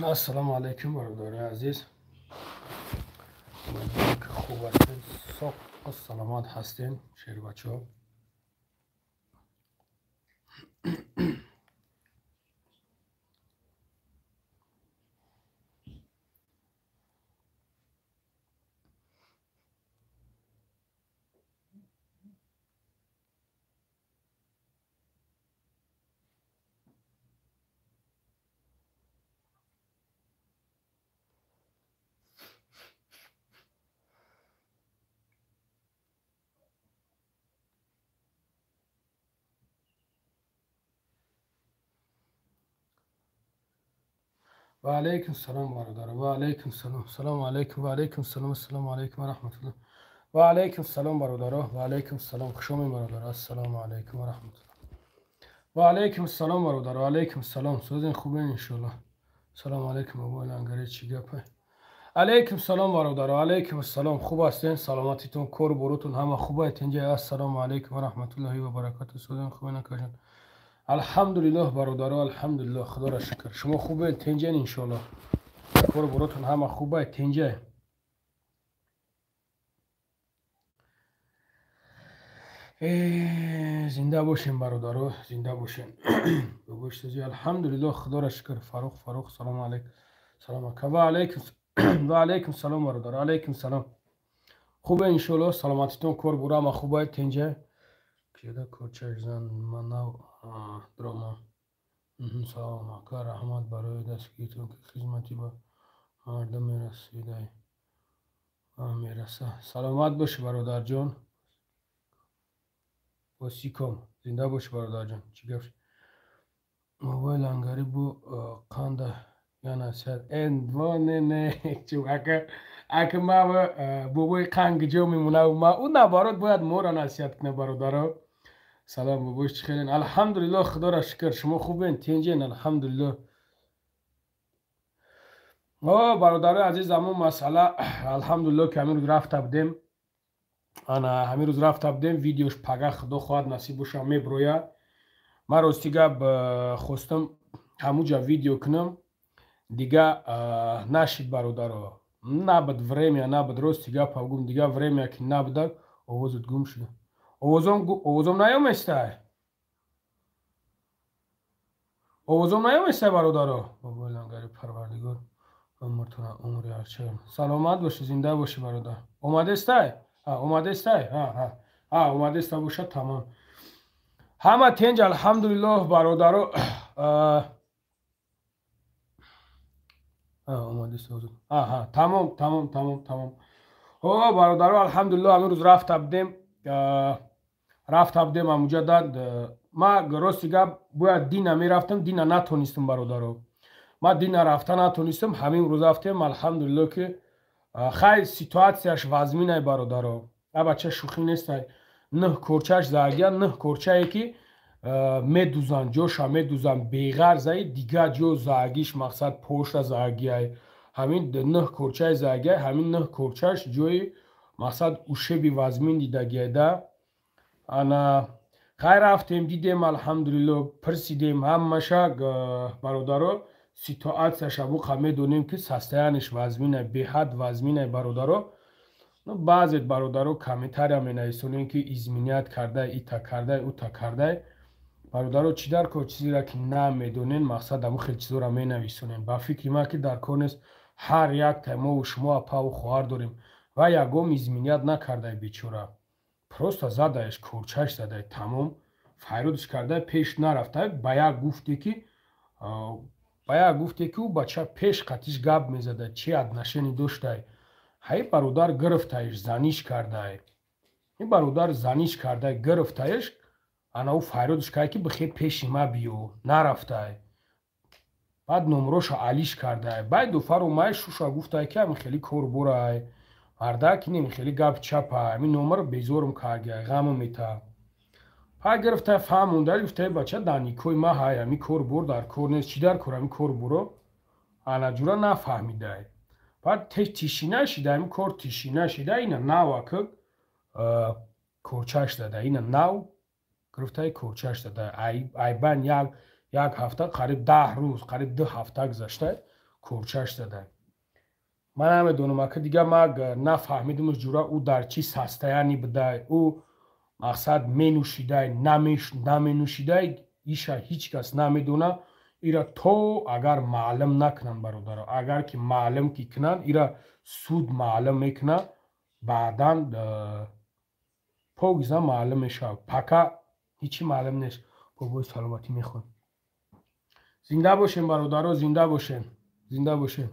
Ассалому алайкум, бародари азиз. Умедворам, ки хуб ҳастед, соқу саломат ҳастем, шербачаҳо. Ва алайкум салом, бародар. Ва алайкум салом. Салому алайкум, ва алайкум салом. Ассалому алайкум ва раҳматуллоҳ. Ва алайкум салом, бародаро. Ва алайкум салом. Хуш омед, бародар. Ассалому алайкум ва раҳматуллоҳ. Ва алайкум салом, бародар. Ва алайкум салом. Созин, хубен, иншоаллоҳ. Салому алайкум, бобои Лангари, чӣ гапа? Алайкум салом, бародар. Ва алайкум ассалом. Хуб ҳастен? Саломатитон, кору боротон ҳама хуб аст инҷа? Ассалому алайкум ва раҳматуллоҳи ва баракатуҳ. Созин, хубен, акаҷон? Алҳамдулиллоҳ, бародаро, алҳамдулиллоҳ, худоро шукр. Шумо хубед, тинҷен, иншоаллоҳ? Кору боротон ҳама хуб аст, тинҷа? Зинда бошем, бародаро, зинда бошем. Бобои, алҳамдулиллоҳ, худоро шукр. Фарух, Фарух, салому алайкум. Салом ака. Ва алайкум, ва алайкум салом, бародаро, алайкум салом. Хубе, иншоаллоҳ, саломатитон, кор бура ҳама хуб аст, тинҷа? Кида корчаш зан манав дрома. Салом, ака, раҳмат барои дастгиритон, ки хизмати ба мардум мерасидай мераса. Саломат бошӣ, бародарҷон. Босиком, зинда бошӣ, бародарҷон. Чӣ гап, бобои Лангари, бу қанда я насиҳат не не, ака, ака, ма бобои қанд ҷо мемонав? Ма ӯ наоборот бояд моро насиҳат кунад, бародаро. Салом, бобош, чӣ хелен? Алҳамдулиллоҳ, худоро шукр. Шумо хубен, тинҷен? Алҳамдулиллоҳ. О, бародарои азиз, ҳамон масъала, алҳамдулиллоҳ, ки ҳамин рӯз рафта будем. Ана ҳамин рӯз рафта будем, видеош пага, худо хоҳад, насиб боша, меброяд. Ман, рости гап, хостам ҳамуҷа видео кунам, дига нашид, бародаро, набуд время, набуд. Рости гап гум, дига время ки набуда. Овозат гум шуда. Овозом наёместай? Овозом наёместай, бародаро? Бобои Лангари, парвардигор умртона умри ҳарча. Саломат бошӣ, зинда бошӣ, бародар. Омадестай, омадестай, омадеста боша, тамом. Ҳама тенҷ, алҳамдулиллоҳ, бародаро. Омадеста, тамом, тамом, тамом, тамом. О, бародаро, алҳамдулиллоҳ, ҳамин рӯз рафта будем, рафта будем ҳамуҷа. Дад ма, рости гап, бояд дина мерафтам, дина натонистам, бародаро. Ма дина рафта натонистам, ҳамин рӯз рафтем. Алҳамдулиллоҳ, ки хай, ситуатсияш вазминай, бародаро. А бача шӯхӣ нестай. Нӯҳ корчаш заагия, нӯҳ корчае ки медузан, ҷоша медузан, беғарзаи дига ҷо заагиш, мақсад, пошта заагияй. Ҳамин нӯҳ корчаи заагияй, ҳамин нӯҳ корчаш ҷои, мақсад, ушеби вазмин дидагияй да. Ана хай, рафтем, дидем, алҳамдулилло, пирсидем ҳамаша, бародаро. Ситуатсияша буқа медонем, ки состояние ш вазминай, беҳад вазминай, бародаро. Баъзе бародаро комментария менависонем, ки изменять кардай, ита кардай, ута кардай. Бародаро, чӣ дар кор чизеро ки намедонен, мақсад, ҳамун хел чизоро менависонем? Ба фикри ман, ки дар кор нест. Ҳар як мову шумо апаву хоҳар дорем ва ягон изменять накардай бечора. Просто задаеш, корчаш задай, тамом. Файродш кардай, пеш нарафтай. Ба як гуфте ки ӯ бача пеш қатиш гап мезада, чи отношение доштай. Ҳай, бародар гирифтаеш, заниш кардай. Ин бародар заниш кардай, гирифтаеш. Ана ӯ файродш кард, ки бихе пеши ма биё, нарафтай. Баъд номроша алиш кардай. Баъд дуфар омай, шуша гуфтай, ки ҳамин хеле кор бурай, мардак, нем хеле гап чапа, ҳамин номро безорум кардия, ғамм мета. Ҳа, гирифтай, фаҳмонда, гуфтай: «Бача, дар никоҳи ма ҳай, ҳамин кор бур дар кор нест, чӣ дар кор ҳамин кор буро?» Ана ҷура нафаҳмидай. Баъд тишина шида, ҳамин кор тишина шида. Ина нав ака корчаш зада, ина нав гирифтай, корчаш зада. Айбан як ҳафта, қариб 10 рӯз, қариб 2 ҳафта гузашта, Корчаш зада. Ман намедонам, ака, дига ма нафаҳмидимш, ҷура, ӯ дар чӣ состояние будай, ӯ, мақсад, менӯшидай, наменӯшидай, иша ҳеҷ кас намедона. Ира то агар маълум накунанд, бародаро, агар ки маълум ки кунанд, ира суд маълум мекуна, баъдан покиза маълум мешавад. Пока ҳечи маълум нест. Бобои саломатӣ мехоҳем. Зинда бошем, бародаро, зинда бошем, зинда бошем.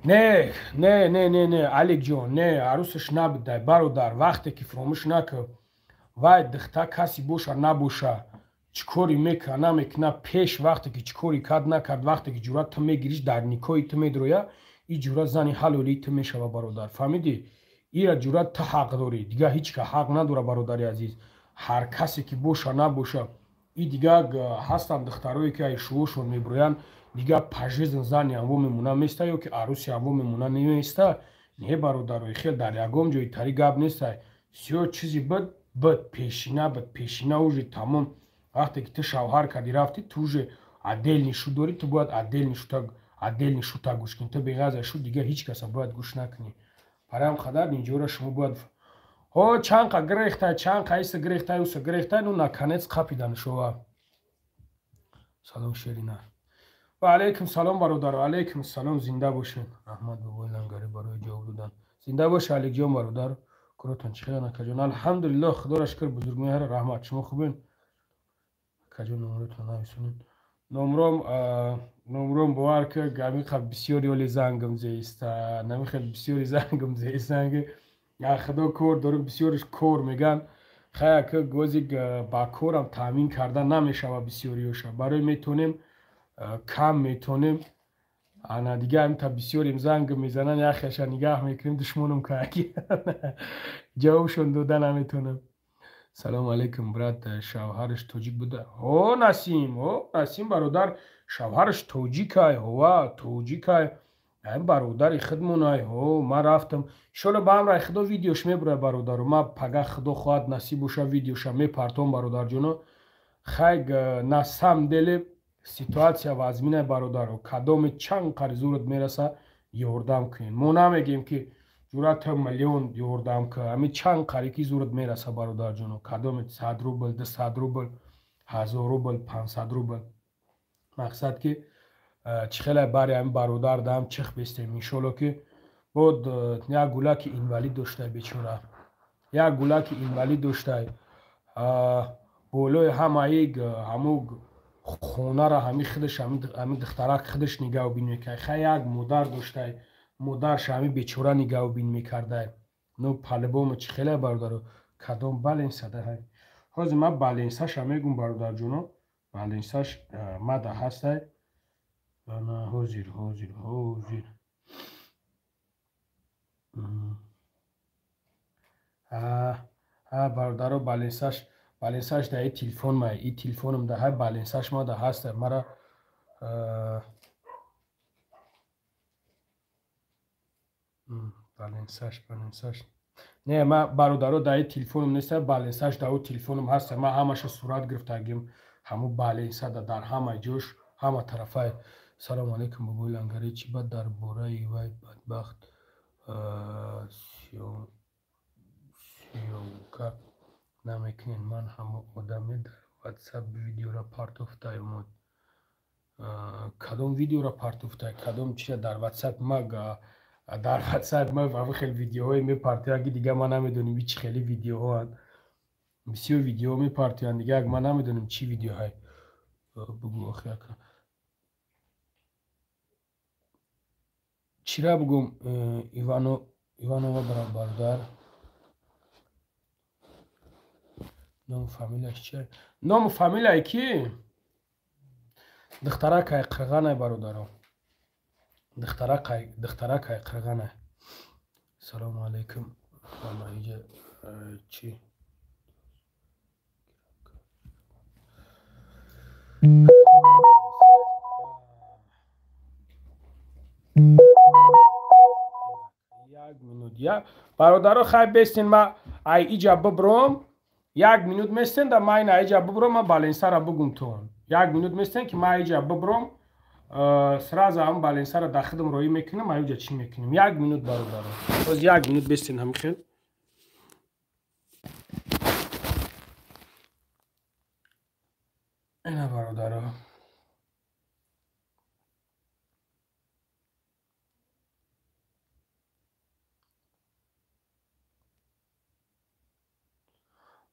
Не, не, не, не, не, Аликҷон, не, арӯсаш набудай, бародар. Вақте ки фуромӯш накар, вай духта касе боша набоша, чӣ кори мекуна, намекуна, пеш вақте ки чӣ кори кард, накард, вақте ки ҷуръат ту мегириш, дар никоҳи ту медроя, и ҷуръат зани ҳалолии ту мешава, бародар, фаҳмидӣ? Ира ҷуръат ту ҳақ дорӣ, дига ҳеҷ ка ҳақ надора, бародари азиз. Ҳар касе ки боша, набоша, и дига ҳастанд духтарое ки ай шувошон мебироянд, дига пожизненно зани ҳамво мемона места ё ки арӯси ҳамво мемона неместа. Не, бародарои, хел дар ягон ҷои тари гап нестай. Всё, чизи буд, буд, пешина буд, пешина уже тамом. Вақте ки ту шавҳар кардӣ, рафтӣ, ту уже отдельный шу дорӣ, ту бояд отдельный шута гӯш кунӣ. Ту беғайр аз шу дига ҳеҷ каса бояд гӯш накунӣ. Барои ҳам қадар инҷоро шумо бояд ҳо чанд қа гирехтай, чанд қа иса гирехтай, уса гирехтай, ну, наконец қапидан шова. Салом, Шерина. Ва алайкум салом, бародар, алайкум салом, зинда бошед. Раҳмат, бобои Лангарӣ, барои ҷавоб додан. Зинда бош, Аликҷон, бародар. Коротон чӣ хелан, акаҷон? Алҳамдулиллоҳ, худоро шукр, бузургмеҳр, раҳмат. Шумо хубен, акаҷон? Номротон нависонед. Номром, бовар ки, гамиқа бисёри оли зангам зеиста, намихел бисёри зангам зеистанги, худо, кор дорум, бисёриш кор меган. Хая ки гози ба корам таъмин карда намешава бисёриёша, барои метонем, кам метонем. Ана дига ҳамита бисёрим занг мезананд, яхеша нигаҳ мекунем, душмонам кааки, ҷавобшон дода наметонам. Салому алайкум, брат, шавҳараш тоҷик буда? Ҳо, Насим, ҳо, Насим бародар, шавҳараш тоҷикай, ҳова, тоҷикай, ам бародари худмонай. Ҳо, ман рафтам, иншолло, ба амраи худо видеош мебурай, бародаро. Ма пага, худо хоҳад, насиб боша, видеоша мепартом, бародарҷоно. Хай, на самом деле ситуация вазминай, бародаро. Кадоме чанд қари зурат мераса, ёрдам кунед. Мо намегем ки ҷуръата миллион ёрдам ка, ами чанд қари ки зурат мераса, бародарҷоно, кадоме 100 рубл, 200 рубл, 1000 рубл, 500 рубл, мақсад ки чӣ хеле бари ами бародар даам чих бестем, иншолло, ки бод як гулаки инвалид доштай, бечора, як гулаки инвалид доштай, болои ҳамаи ҳаму хонара ҳами худаш, ҳами духтарак худаш нигаҳбин мекард. Хай, як модар доштай, модарша ҳами бечора нигаҳбин мекардай. Ну, по-любому, чӣ хеле, бародаро, кадом баланса даҳай? Ҳозир ман балансаша мегум, бародарҷоно, балансаш мада ҳастай. Ҳозир, ҳозир, ҳозир. Бародаро, балансаш дар и телефон ма, и телефонам даҳай, балансаш мада ҳаста. Мара балансаш не, ма, бародаро, дар и телефонам неста, балансаш дар ӯ телефонам ҳаста. Ма ҳамаша сурат гирифтагим, ҳаму балансада дар ҳама ҷош, ҳама тарафай. Салому алайкум, бобои Лангарӣ, чӣ бад дар бораи вай бадбахт съёмка намекунед? Ман ҳамо одаме дар ватсап видеора партофтай омад. Кадом видеора партофтай? Кадом чиза дар ватсап? Ма дар ватсап ма хел видеоҳое мепартоянд, ки дига ман намедонем чӣ хели видеоҳоанд. Бисёр видеоҳо мепартоянд, дига ман намедонем чӣ видеоҳай. Бугу охи, ака, чира бугум? Иванова, бародар, ному фамилияш чи? Ному фамилияи ки? Духтаракай қирғанай, бародаро, духтаракай қирғанай. Салому алайкум, иҷа чӣ? Як минут, я бародаро, хай бестин, ма ай иҷа бибром, як минут местен да ма ина иҷа бибром, ма балансара бугум тон. Як минут местен, ки ма иҷа бибром. Сразу ҳам баленсара дар худам роӣ мекунам, аюҷа чӣ мекунем? Як минут, бародаро, боз як минут бестен ҳами хел. Ина, бародаро,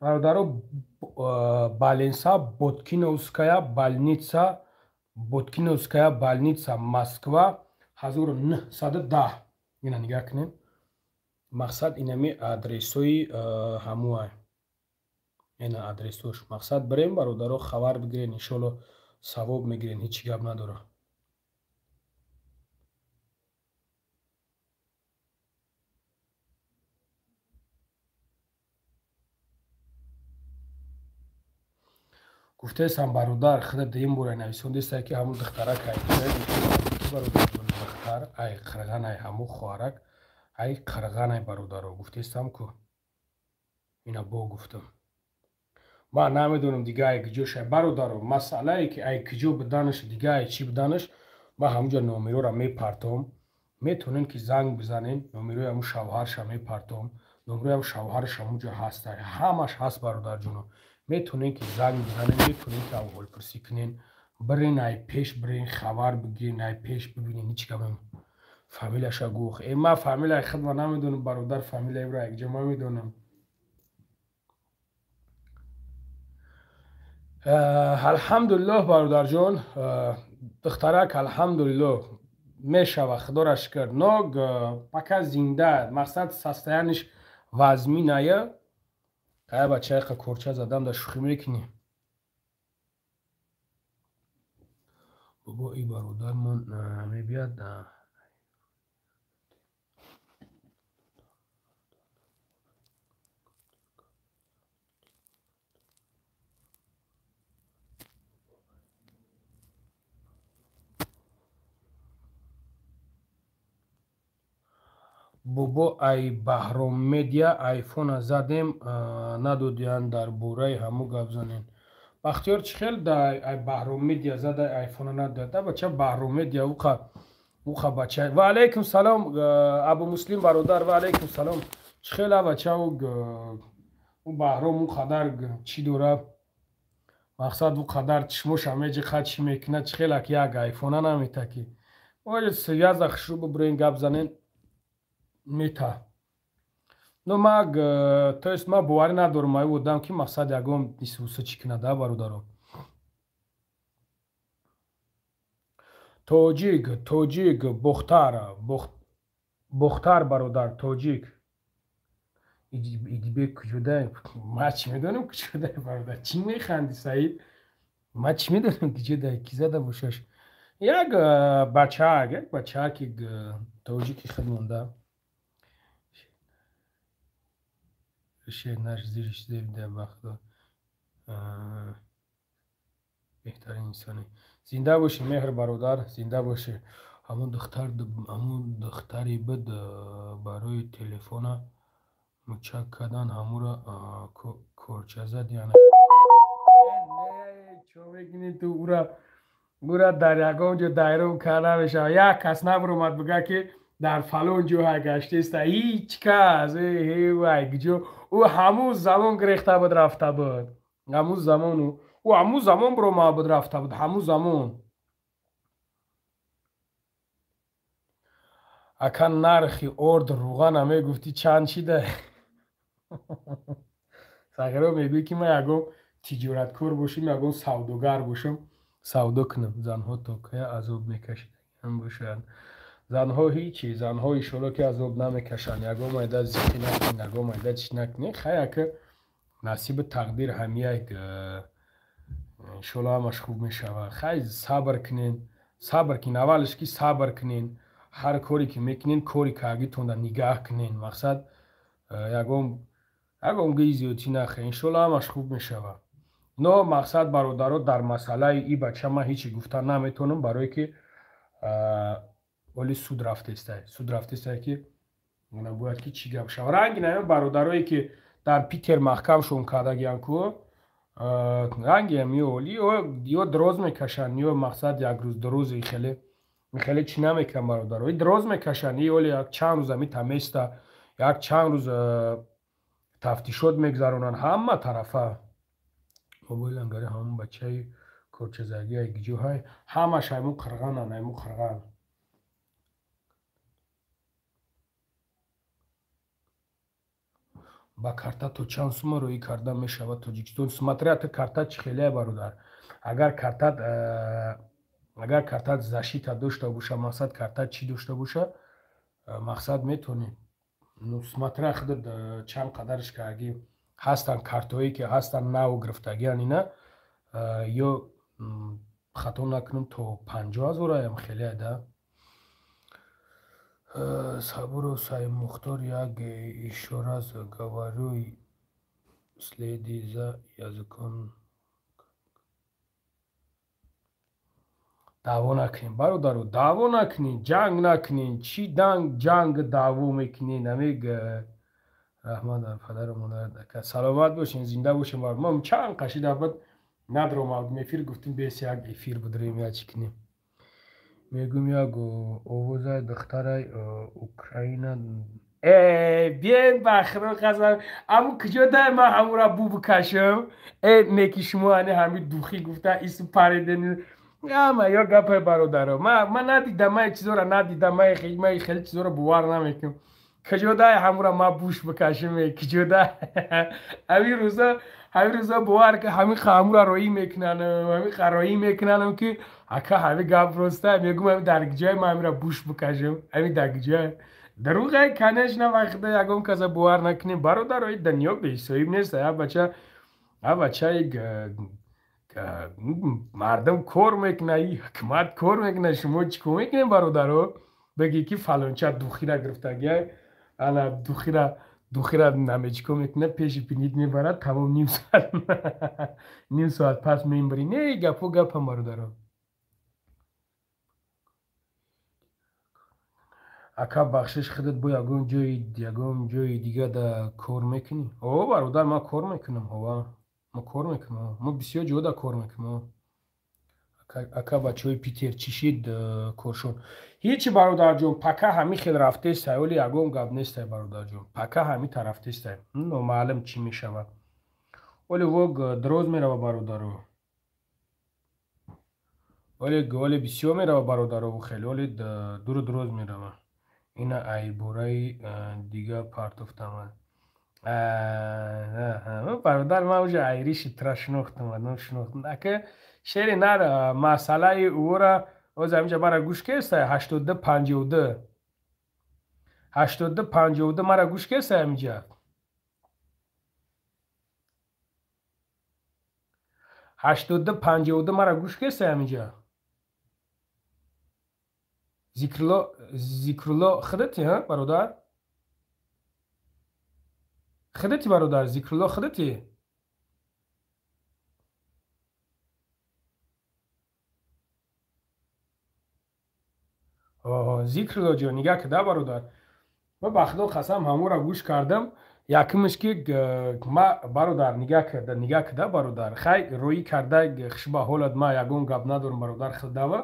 бародаро, баленса Боткиновская больница, Боткиновская больница, Москва, 1910. Ина нигаҳ кунем, мақсад инами адресои ҳамуа, ина адресош. Мақсад, бирем, бародаро, хабар бигирен, иншолло савоб мегирен, ҳеҷ гап надора. Гуфтаестам, бародар, худа дуюм бора нависондеста, ки ҳамун духтарак бародарҷон, духтар ай қирған, ай ҳамун хоҳарак ай қирған, ай бародаро, гуфтаестам ку, ина бо гуфтам. Ман намедонам дига ай куҷош, ай бародаро, масъалае ки ай куҷо буданаш, дига ай чӣ буданаш, ман ҳамунҷа номерора мепартом, метавонем ки занг бизанем. Номерои ҳамун шавҳарша мепартом, номерои ҳамун шавҳараш ҳамунҷа ҳаст, ҳамаш ҳаст, бародарҷоно. Метавонем ки занг бизанем, метавонем ки аҳволпурсӣ кунем, бирен, ай пеш бирен, хабар бигирен, ай пеш бибинен. Ҳеҷ гап. Фамилияша гуфт, э, ман фамилияи худма намедонам, бародар, фамилияи ӯро якҷо ман медонам. Алҳамдулиллоҳ, бародарҷон, духтарак, алҳамдулиллоҳ, мешава, худоро шукр, но пока зинда, мақсад, состояние ш вазминая. Кая бачаи корча задам, да шӯхӣ мекунӣ. Бобо, и бародармон мебияд. Бобо, ай Баҳром Медиа айфона задем, надодиянд, дар бораи ҳаму гап занем. Бахтиёр, чӣ хел да ай Баҳром Медиа зада, айфона надояд? Да бача, Баҳром Медиа уқа бача. Ва алайкум салом, Абу Муслим бародар, ва алайкум салом. Чӣ хел бача, ӯ Баҳром ӯ қадар чӣ дора, мақсад, ӯ қадар чишмоша меҷиқа, чӣ мекунад, чӣ хелак як айфона намета, ки связа хушрӯ бибурен, гап занен, мета. Но ма, то есть, ма боварӣ надорам ай одам, ки мақсад, ягон исуса чӣ кунад, а бародаро. Тоҷик, тоҷик, Бохтар, Бохтар, бародар, тоҷик. Идибек куҷода? Ма чӣ медонам куҷода, бародар? Чӣ механди, Саид? Ма чӣ медонам куҷода, ки зада бошаш. Як бачаак, як бачааки тоҷики худ монда. Шер наш зириш зебда, бахто беҳтарин инсоне. Зинда бошӣ, Меҳр бародар, зинда бошӣ. Ҳамун духтар, ҳамун духтари буд, барои телефона мучак кардан ҳамуро корча зад яна. Чо мекунӣ ту? Ура дар ягон ҷо дайрон карда мешавад. Як кас набуромад бига, ки дар фалон ҷо гаштеста, ҳеҷ кас. Вай, куҷо ӯ ҳамун замон гирехта буд, рафта буд, ҳамун замон ӯ ҳамун замон буромада буд, рафта буд ҳамун замон. Ака, нархи орд, руғана мегуфтӣ, чанд шида? Сағиро мегӯӣ, ки ман ягон тиҷораткор бошам, ягон савдогар бошам, савдо кунам. Занҳо то кая азоб мекашидагиам бошанд? Занҳо ҳичи, занҳо ишоро ки азоб намекашанд. Ягон майда зиқӣ накунӣ, ягон майда чӣ накунӣ, хаяка насиби тақдир ҳамияк. Иншолло ҳамаш хуб мешавад. Хай, сабр кунен, сабр кунен, аввалш ки сабр кунен. Ҳар коре ки мекунен, кори каагитонда нигаҳ кунен, мақсад, ягон гӯи зиёдтӣ нахе, иншолло ҳамаш хуб мешавад. Но мақсад, бародаро, дар масъалаи и бача ман ҳечи гуфта наметавонам, барое ки оли суд рафтестай, суд рафтестай, ки бояд ки чӣ гап шавад. Ранги нами бародарое ки дар Питер маҳкамшон кардагиян ку. Рангиам ё дроз мекашанд, ё мақсад як рӯз ду рӯзи хеле хеле чӣ намекунанд, бародаро. И дроз мекашанд, и оли як чанд рӯз ами таместа, як чанд рӯз тафтишот мегузаронанд ҳама тарафа. Мобои лангари ҳамон бачаи корчазагӣ гиҷоҳай ҳамаш айму қирғананд, айму қирған. Ба карта то чанд сумма роӣ карда мешавад Тоҷикистон? Смотря ты карта чӣ хеле, бародар. Агар картат защита дошта боша, мақсад карта чӣ дошта боша, мақсад метавонӣ. Ну, смотря худат чанд қадарш карги. Ҳастанд картҳое ки ҳастанд нав гирифтагиан, ина ё хато накунам то 50 000 аям хеле да. Сабуров Саимухтор, я ещё раз говорю, следи за языком. Даъво накунем, бародаро, даъво накунем, ҷанг накунем. Чӣ данг ҷанг даъво мекунем? Намег раҳмат дар падару модарат, ака, саломат бошен, зинда бошен. Мо чанд қашида буд надромадем эфир, гуфтем бес як эфир будурем, як чӣ кунем. Мегӯм, як овозаи духтараи Украина. Э, биен, ба худо қасам, аму куҷо дай ман ҳамура бу бикашам? Э, неки шумо ани ҳами духӣ гуфта ису паридени ама ё гапай, бародаро. Ма надидам, ма чизора надидам, ма хеле чизоро бовар намекунам. Куҷо дай ҳамура ма буш бикашам? Куҷо дай? Ҳамин рӯза бовар ки ҳамин ҳамура роӣ мекунанам, ҳамин роӣ мекунанам ки ака, ҳами гап роста. Мегӯм, ҳами дар ҷои ма ҳамира буш бикашам, ҳами дар ҷои дурӯғе, конечно. Вақте ягон каса бовар накунем, бародаро, и дунё беҳисоиб нест. Я бача, я бачаи мардум кор мекуна, и ҳукумат кор мекуна. Шумо чӣ кор мекунем, бародаро? Бигӣ ки фалонча духира гирифтагия, ана духира намечико мекуна, пеши пинит мебарад, тамом, ним соат пас мембарӣ. Не, гапо гапам, бародаро. Ака, бахшиш, худат бо ягон ҷои дига да кор мекунӣ? О, бародар, ман кор мекунам, ова, ма кор мекунам, мо бисёр ҷода кор мекунам. Ака, бачаҳои Питер чӣ шид коршон? Ҳичи, бародарҷон, пока ҳамин хел рафтестай, оли ягон гап нестай, бародарҷон, пока ҳамин тарафтестай, номаълум чӣ мешавад. Оли вог дроз мерава, бародаро, оли бисёр мерава, бародаро, хеле оли дуру дроз мерава. Ина айбораи дига партофтамад, бародар, ман уже айриши тра шинохтам, шинохтам, ака шери нар. Масъалаи ӯра оз ҳаминҷа мара гӯш кестай, 82 52, 82 52, мара гӯш кестай ҳаминҷа, 82 52, мара гӯш кестай ҳаминҷа. Зикрулло, Зикрулло, худати, ҳа, бародар, худати, бародар Зикрулло, худати? Зикрулло ҷон, нигаҳ кида, бародар, ма ба худо қасам, ҳамонро гӯш кардам. Якумш ки ма, бародар, нигаҳ кида, нигаҳ кида, бародар, хай роӣ карда, хушба ҳолат, ма ягон гап надорам, бародар, худава.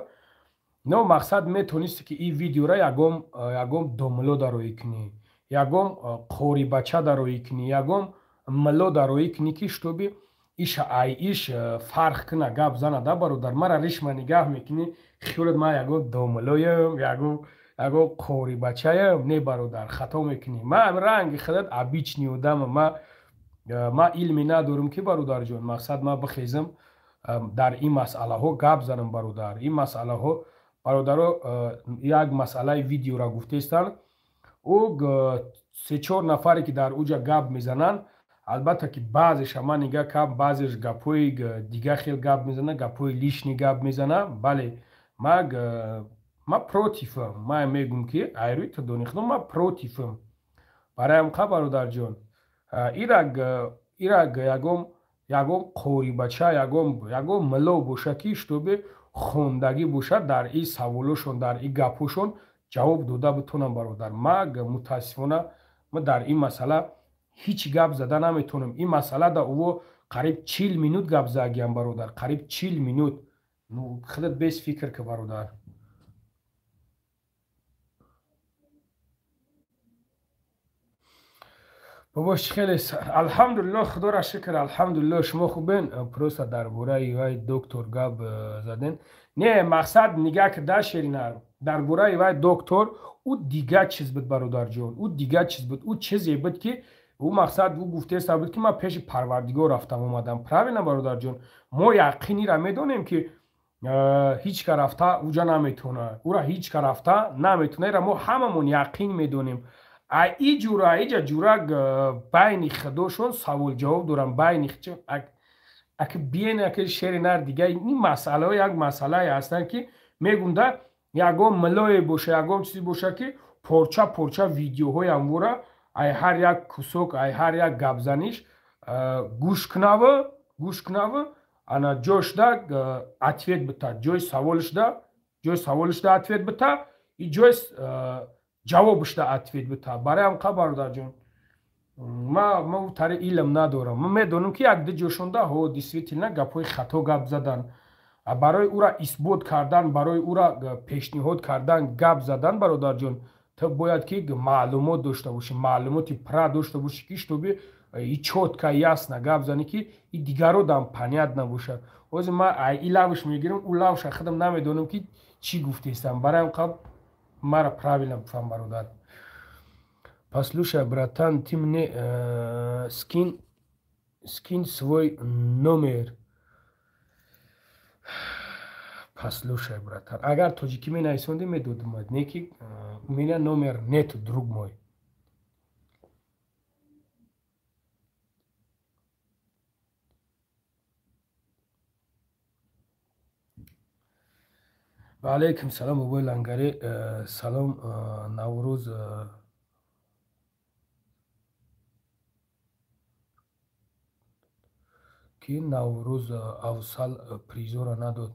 Но мақсад метонисти ки ин видеора ягон домло дароӣ кунӣ, ягон қорибача дароӣ кунӣ, ягон мило дароӣ кунӣ, ки чтобы иша ай иш фарқ куна, гап зана да. Бародар, мара ришма нигаҳ мекунӣ, хиёлат ман ягон домлоям, ягон қорибачаям? Не, бародар, хато мекунӣ. Ман ранги худат обычный одамам. Ма илме надорам ки, бародарҷон, мақсад ма бихезам, дар ин масъалаҳо гап занам, бародар. Ин масъалаҳо, бародаро, як масъалаи видеора гуфтестанд. Ӯ се-чор нафаре ки дар уҷа гап мезананд, албатта ки баъзеша ман нигаҳ кардам, баъзеш гапҳои дига хел гап мезана, гапҳои лишний гап мезана. Бале, ма противам, ман мегӯм ки айрӯи тадони худо ма противам. Барои ҳамқа, бародарҷон, ирак ягон қорибача, ягон мило боша ки чтобы хондагӣ бошад, дар ин саволошон, дар ин гапҳошон ҷавоб дода битонам, бародар. Ма мутаассифона ма дар ин масъала ҳеҷ гап зада наметавонам. Ин масъала да ӯво Қариб 40 минут гап задагиам, бародар, қариб 40 минут. Ну, худат без фикр ки, бародар. Бобош, хеле алҳамдулилло, худоро шукр, алҳамдулилло. Шумо хубен? Просто дар бораи вай доктор гап заден. Не, мақсад нигаҳ кида, Шеринар, дар бораи вай доктор ӯ дига чиз буд, бародарҷон, ӯ дига чиз буд. Ӯ чизе буд, ки ӯ мақсад ӯ гуфтеста буд, ки ман пеши Парвардигор рафтам омадам. Правильно, бародарҷон, мо яқинира медонем, ки ҳеҷ ка рафта уҷа наметавонад, ӯра ҳеҷ ка рафта наметавонад. Ира мо ҳамамон яқин медонем. А и ҷура, иҷа ҷура байни худошон савол ҷавоб дорам, байни аки биен, аки шери нар. Дига ин масъалаҳо як масъалае ҳастанд, ки мегумда ягон милое боша, ягон чизе боша, ки порча порча видеоҳои амвора, ай ҳар як кусок, ай ҳар як гапзаниш гӯш кунаву, гӯш кунаву, ана ҷошда ответ бита, ҷои саволишда ответ бита и ҷои ҷавобишда ответ бита. Барои ҳам қа, бародарҷон, ма тари илм надорам. Ман медонам, ки як ду ҷошонда, ҳо, действительно гапҳои хато гап задан. Барои ӯра исбот кардан, барои ӯра пешниҳод кардан, гап задан, бародарҷон, ту бояд ки маълумот дошта бошӣ, маълумоти пурра дошта бошӣ, ки чтобы и чётко, ясно гап занӣ, ки и дигаро дам понятно бошад. Ҳозир ман и лавш мегирам, ӯ лавша худам намедонам, ки чӣ гуфтестам. Барои ҳам мара правильно бифаҳм, бародар. Послушай, братан, ты мне скинь свой номер. Послушай, братан, агар тоҷикӣ менависонди, медодумад, не ки у меня номер нету, друг мой. Ва алайкум салом, бобои Лангари, салом. Наврӯз ки Наврӯз Авсал призора надод.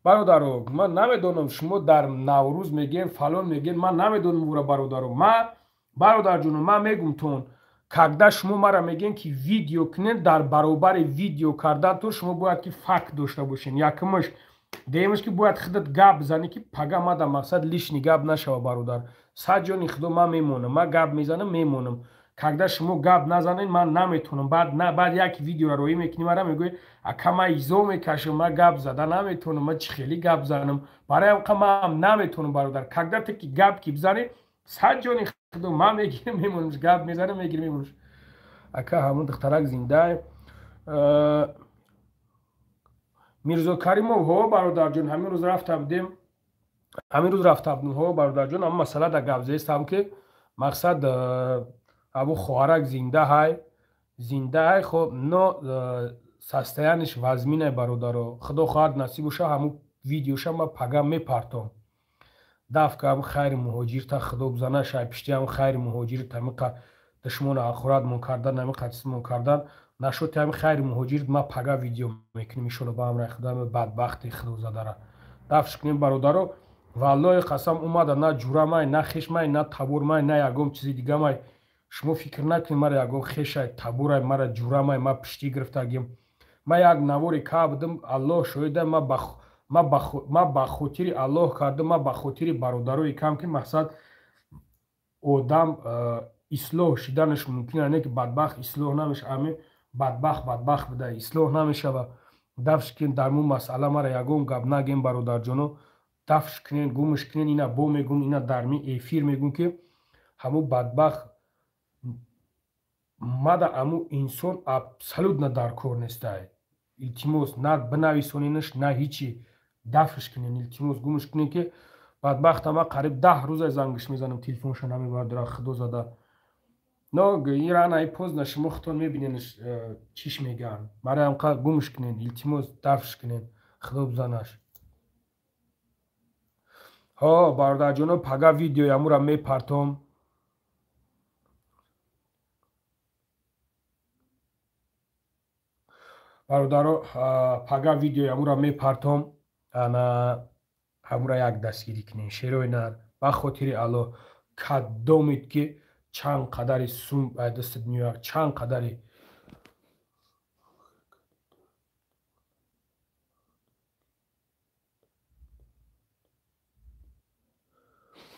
Бародаро, ман намедонам, шумо дар Наврӯз мегӯем, фалон мегӯем, ман намедонам ура, бародаро. Ман, бародарҷоно, ман мегум тон, когда шумо мара мегӯем, ки видео кунед, дар баробари видео кардан то шумо бояд ки факт дошта бошед, якумаш. Дуюмаш, ки бояд худат гап занӣ, ки пага мада мақсад лишний гап нашава. Бародар, сад ҷони худо, ман мемонам, ман гап мезанам, мемонам. Когда шумо гап назанед, ман наметавонам. Баъд як видеоро роӣ мекунӣ, мара мегӯӣ: «Ака, ман изо мекашам, ман гап зада наметавонам, ман чӣ хеле гап занам?» Барои ҳам ман наметавонам, бародар. Когда ту ки гап ки бизанӣ, сад ҷони худо, ман мегирам, мемонам, гап мезанам, мегирам, мемонам. Ака, ҳамон духтарак зинда? Мирзо Каримов, ҳо, бародарҷон, ҳамин рӯз рафта будем, ҳамин рӯз рафта будем. Ҳо, бародарҷон, ҳамн масъала да гап зестам, ки мақсад абу хоҳарак зинда ҳай, зинда ҳай. Хоб, но состояние ш вазминай, бародаро. Худо хоҳад, насиб боша, ҳамун видеоша ма пага мепартом. Дафка ҳам хайри муҳоҷирта худо бизана, шай пишти ҳам хайри муҳоҷир тамиқа душмону охиратмон кардан, намиқа чизмон кардан нашуд. Ҳами хайри муҳоҷир ма пага видео мекунем, иншолло, ба амраи худо. Бадбахти худозадара дафш кунем, бародаро. Валлоҳи қасам, омада на ҷурамай, на хешмай, на табурмай, на ягон чизи дигамай. Шумо фикр накунед, мара ягон хешай, табурай, мара ҷурамай, ма пиштӣ гирифтагим. Ма як навори ка будам, Аллоҳ шоҳида, ма ба хотири Аллоҳ кардам, ма ба хотири бародарои кам, ки мақсад одам ислоҳ шиданаш мумкин, не ки бадбахт ислоҳ намеша. Ами бадбахт бадбахт буда ислоҳ намешава. Дафш кунед, дар мо масъала мара ягон гап нагем, бародарҷоно. Дафш кунед, гумш кунед. Ина бо мегум, ина дар ми эфир мегум, ки ҳамун бадбахт мада, аму инсон абсолютно дар кор нестай. Илтимос, на бинависонинаш, на ҳичи. Дафш кунед, илтимос, гумш кунед, ки бадбахта ма қариб 10 рӯза зангиш мезанам, телефонша намебардора, худо зада. Но ин рано или поздно шумо худтон мебинед, чиш мегӯянд. Барои ҳамқа гумш кунед, илтимос, дафш кунед, худо бизанаш. Ҳо, бародарҷоно, пага видеои амура мепартом. Бародаро, пага видеои амура мепартом. Ана ҳамура як дастгирӣ кунед, шерои нар, ба хотири Аллоҳ. Кадомед ки чанд қадари сум дастат меояд, чанд қадари.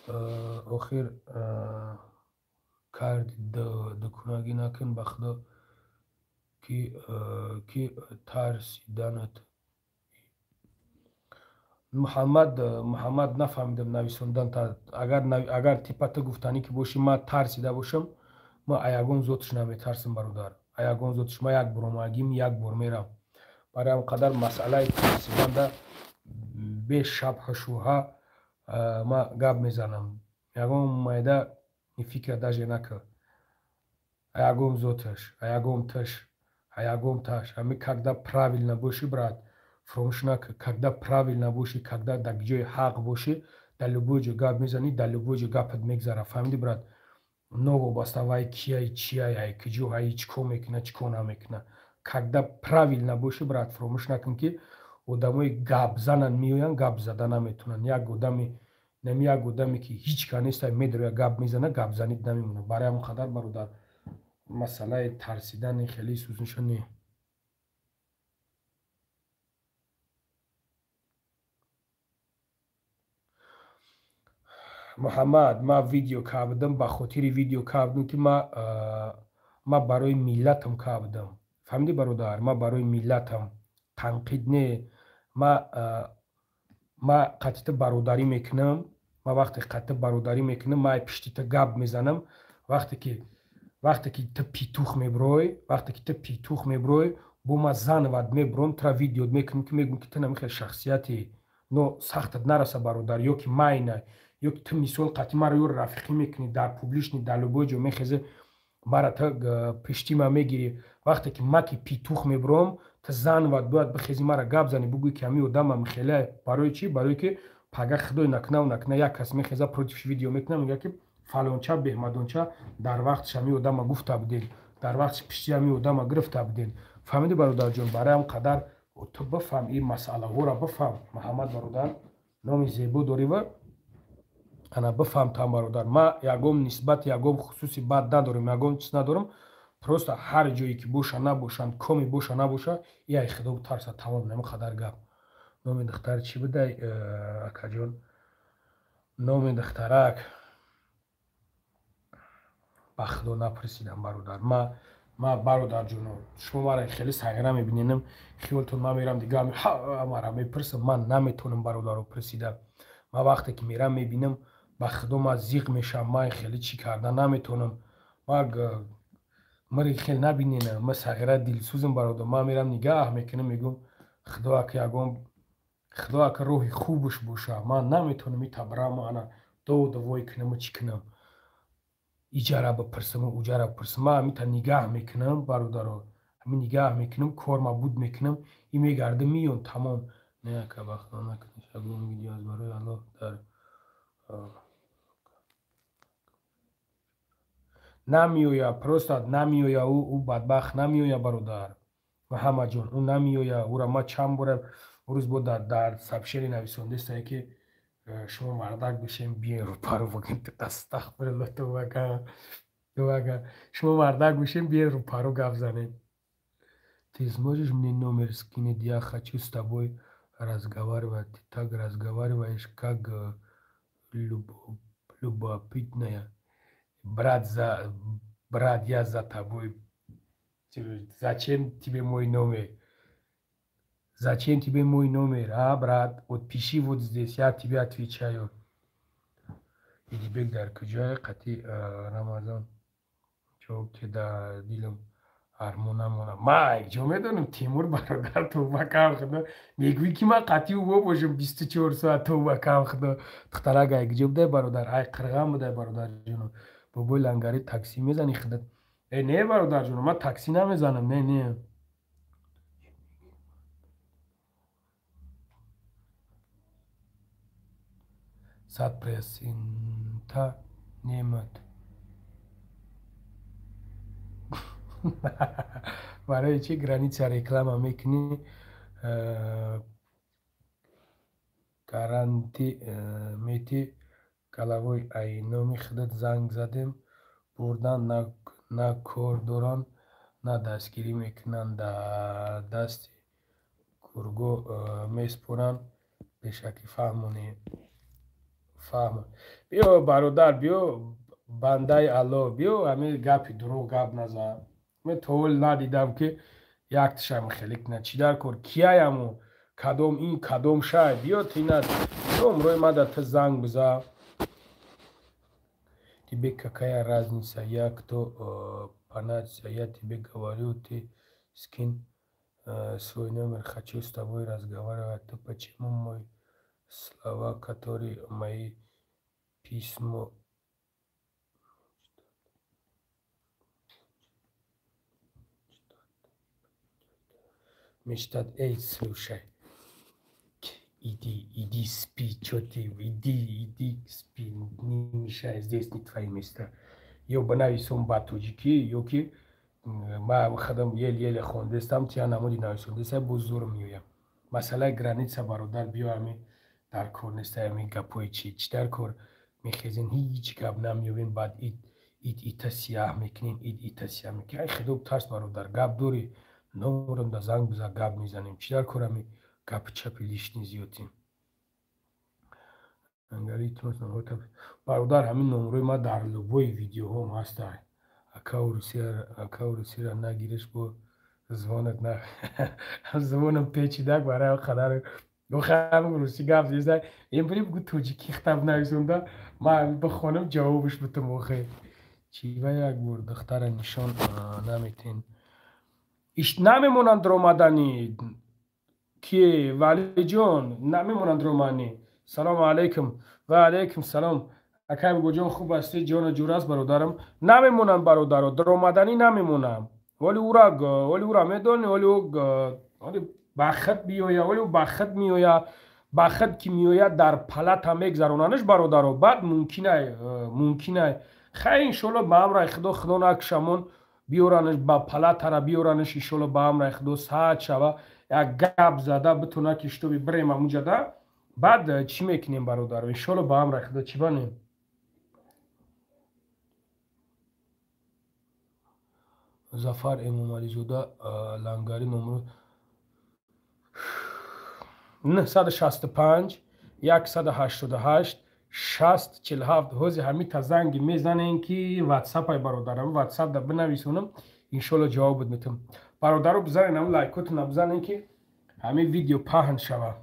Охир карди дукунагӣ накун, ба худо ки тарсиданат. Муҳаммад, нафаҳмидам нависондан. Агар типа ту гуфтанӣ ки бошӣ, ман тарсида бошам, ман аягон зотш наметарсам, бародар. Аягон зотш ман як бор омагим, як бор мерам. Барои ҳам қадар масъалаи тарсиданда бешабҳа шубҳа ман гап мезанам. Ягон майда фикра даже накар. Аягон зоташ, аягон таш, аягон таш. Ҳами когда правильно бошӣ, брат, фаромӯш накун, когда правильно бошӣ, когда дар ҷои ҳақ бошӣ, дар любой ҷо гап мезанӣ, дар любой ҷо гапат мегзара. Фаҳмидӣ, брат? Новобаста вай кияй, чияй, ай куҷо, ай чӣ кор мекуна, чӣ кор намекуна. Когда правильно бошӣ, брат, фаромӯш накун, ки одамои гапзанан меоянд, гап зада наметавонанд. Як одами нами, як одаме ки ҳеҷ ка нестай, медроя, гап мезана, гапзанид намемонад. Барои ҳамон қадар, бародар, масъалаи тарсидани хеле сӯзниша не. Муҳаммад, ман видео кардам, ба хотири видео кардам, ки ман барои миллатам кардам. Фаҳмидӣ, бародар? Ман барои миллатам, танқид не. Ман қатъи ту бародарӣ мекунам. Ман вақте қатъи ту бародарӣ мекунам, ман пишти ту гап мезанам. Вақте ки ту петух мебирой, вақте ки ту петух мебирой, бо ман занват мебиром, тура видео мекунам, ки мегӯм, ки ту намихел шахсияте, но сахтат нараса, бародар, ё ки майна, ё ки ту мисол қатъи маро ё рафиқӣ мекунӣ дар публичный, дар любой ҷо мехезе, мара ту пишти ма мегирӣ. Вақте ки ма ки петух мебиром, ту занват бояд бихези, мара гап занӣ, бугӯӣ, ки ҳамин одамам хеле. Барои чӣ? Барое ки пага худой накунаву накуна, як кас мехеза, против видео мекуна, мега, ки фалонча беҳмадонча дар вақтш ҳамин одама гуфта будем, дар вақтш пишти ҳамин одама гирифта будем. Фаҳмидӣ, бародарҷон? Барои ҳам қадар ту бифаҳм, ин масъалаҳоро бифаҳм. Муҳаммад бародар, номи зебо дорӣ ва ана бифаҳм там, бародар. Ман ягон нисбат, ягон хусуси бад надорам, ягон чиз надорам. Просто ҳар ҷое ки боша набошанд, коми боша набоша, яй худо тарса, тамом, нами қадар гап. Номи духтар чӣ будай, акаҷон? Номи духтарак ба худо напурсидам, бародар. Ма, бародарҷоно, шумо мара хеле сағира мебиненам, хиёлтон ман мерам, дига мара мепурсам. Ман наметавонам, бародаро, пурсида. Ман вақте ки мерам, мебинам, ба худо ман зиқ мешавам. Ман хеле чӣ карда наметавонам. Ма мари хеле набиненам, ман сағира дилсӯзам, бародар. Ман мерам, нигаҳ мекунам, мегӯм, худо ака, ягон худо ака роҳи хубаш боша. Ман наметавонам итабрам, ана доду вой кунаму чӣ кунам, иҷара бипурсаму уҷара бипурсам. Ман ҳамита нигаҳ мекунам, бародаро, ҳамин нигаҳ мекунам, корма буд мекунам, и мегардам, меён, тамом. Не, ака, ба худо накунед, ягон видео аз барои Аллоҳ дар намеоя, просто намеоя. Ӯ бадбахт намеоя, бародар Муҳаммадҷон, ӯ намеоя. Ӯра ма чанд бора рӯз бо дар сообщение нависондестае, ки шумо мардак бишем, биен рӯпарӯ бигӯем. Астағфирулло, товбага. Шумо мардак бишем, биен рӯпарӯ гап занем. Ты сможешь мне номер скинуть? Я хочу с тобой разговаривать. Ты так разговариваешь, как любопытная. Брат, за брат, я за тобой. Зачем тебе мой номер? Зачем тебе мой номер, а, брат? Вот пиши вот здесь, я тебе отвечаю. Идибек дар куҷое қати Рамазон ҷавоб ки дар дилам армон намонам. Ма ҷо медонам, Тимур бародар, товба кам худо. Мегӯӣ, ки ман қатъи ӯ бошам 24 соат, товба кам худо. Духтарак ай куҷо будай, бародар? Ай Қирғам будай, бародарҷоно. Бобои лангари, таксӣ мезанӣ худат? Э, не, бародарҷоно, ман таксӣ намезанам, не, не. 100 процента немат. Барои чӣ граница реклама мекунӣ? Гарантӣ мети головой. Ай номи худат занг задем, бурдан, на кор доранд, на дастгирӣ мекунанд, дар дасти гурго месупоранд. Пешакӣ фаҳмонӣ. Фаҳма. Биё бародар, биё бандаи Алло, биё ҳамин гапи дурӯғ гап назан. Мен то ҳол надидам, ки якташам хеле кунад. Чӣ дар кор? Кияяму? Кадом ин, кадом шай? Биё тина номрои мада ту занг биза. Тебе какая разница, я кто по нации? Я тебе говорю, ты скинь свой номер, хочу с тобой разговаривать. Ты почему мой слова, которые мои письмо мечтать? Эй, слушай, иди, иди спи, чё ты, иди, иди спи, не мешай, здесь не твои места. Ё банависон ба тоҷикӣ, ё ки ма худам ел-еле хондестам, тия намуди нависондеста, боз зур меоям. Масъалаи граница, бародар, биё, ҳами дар кор неста, ҳами гапҳои чӣ чӣ дар кор мехезен, ҳеҷ гап намеёбем, баъд ит ит ита сияҳ мекунем, ит ита сияҳ мекунем. Ай худо тарс, бародар, гап дорӣ, номерам да занг биза, гап мезанем. Чӣ дар кор ҳами гапи чапи лишний зиёдӣ? Бародар, ҳамин номрои ма дар любой видеоҳом ҳастай. Ака, урусияра нагириш, бо звонат на звонам печидак барои қадар охам русӣ гап зеста. Эмбри бугу тоҷикӣ хитаб нависонда, ман бихонам, ҷавобаш бутам. Охе, чива як бор духтара нишон наметен? Иш намемонанд ромадани ки, Валиҷон, намемонанд романи. Салому алайкум. Ва алайкум салом, акай Бугоҷон, хуб ҳастӣ? Ҷону ҷур аст, бародарам. Намемонанд, бародаро, даромаданӣ намемонам. Оли ура медонӣ, оли ӯ бахт биёя, оли ӯ бахт меоя. Бахт ки меояд, дар палата мегзаронанаш, бародаро, баъд мумкинай, мумкинай. Хай, иншолло, ба амраи Худо, Худо накушамон, биёранаш ба палатара, биёранаш, иншолло, ба амраи Худо саат шава, як гап зада битона, ки шутоби бирем амуҷада. Баъд чӣ мекунем, бародаро? Иншолло, ба амраи Худо, чӣ банем? Зафар Эмомализода Лангари, номро 965 188 60 47. Ҳози ҳамита занги мезанем, ки ватсапай, бародарам, ватсап да бинависонам, иншолло, ҷавобот метам. Бародаро, бизанен ам лайкотона, бизанен, ки ҳамин видео паҳн шава.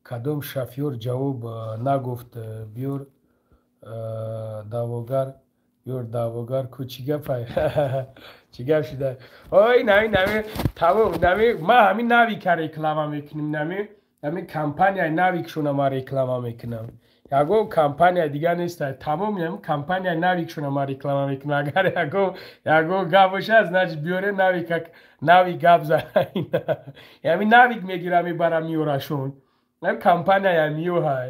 Кадом шофёр ҷавоб нагуфт? Биёр даъвогар, биёр даъвогар ку. Чӣ гапай, чӣ гап шуда? Ой, нами нами тамом, нами ма ҳамин навика реклама мекунем, нами ҳамин компанияи навикшона ма реклама мекунам, ягон компания дига неста. Тамом, ҳамин компанияи навикшона ма реклама мекунам. Агар ягон гап боша, значит, биёре навика, нави гап за ҳамин навик мегира, мебара, меёрашон. Ҳамин компанияя миёҳай.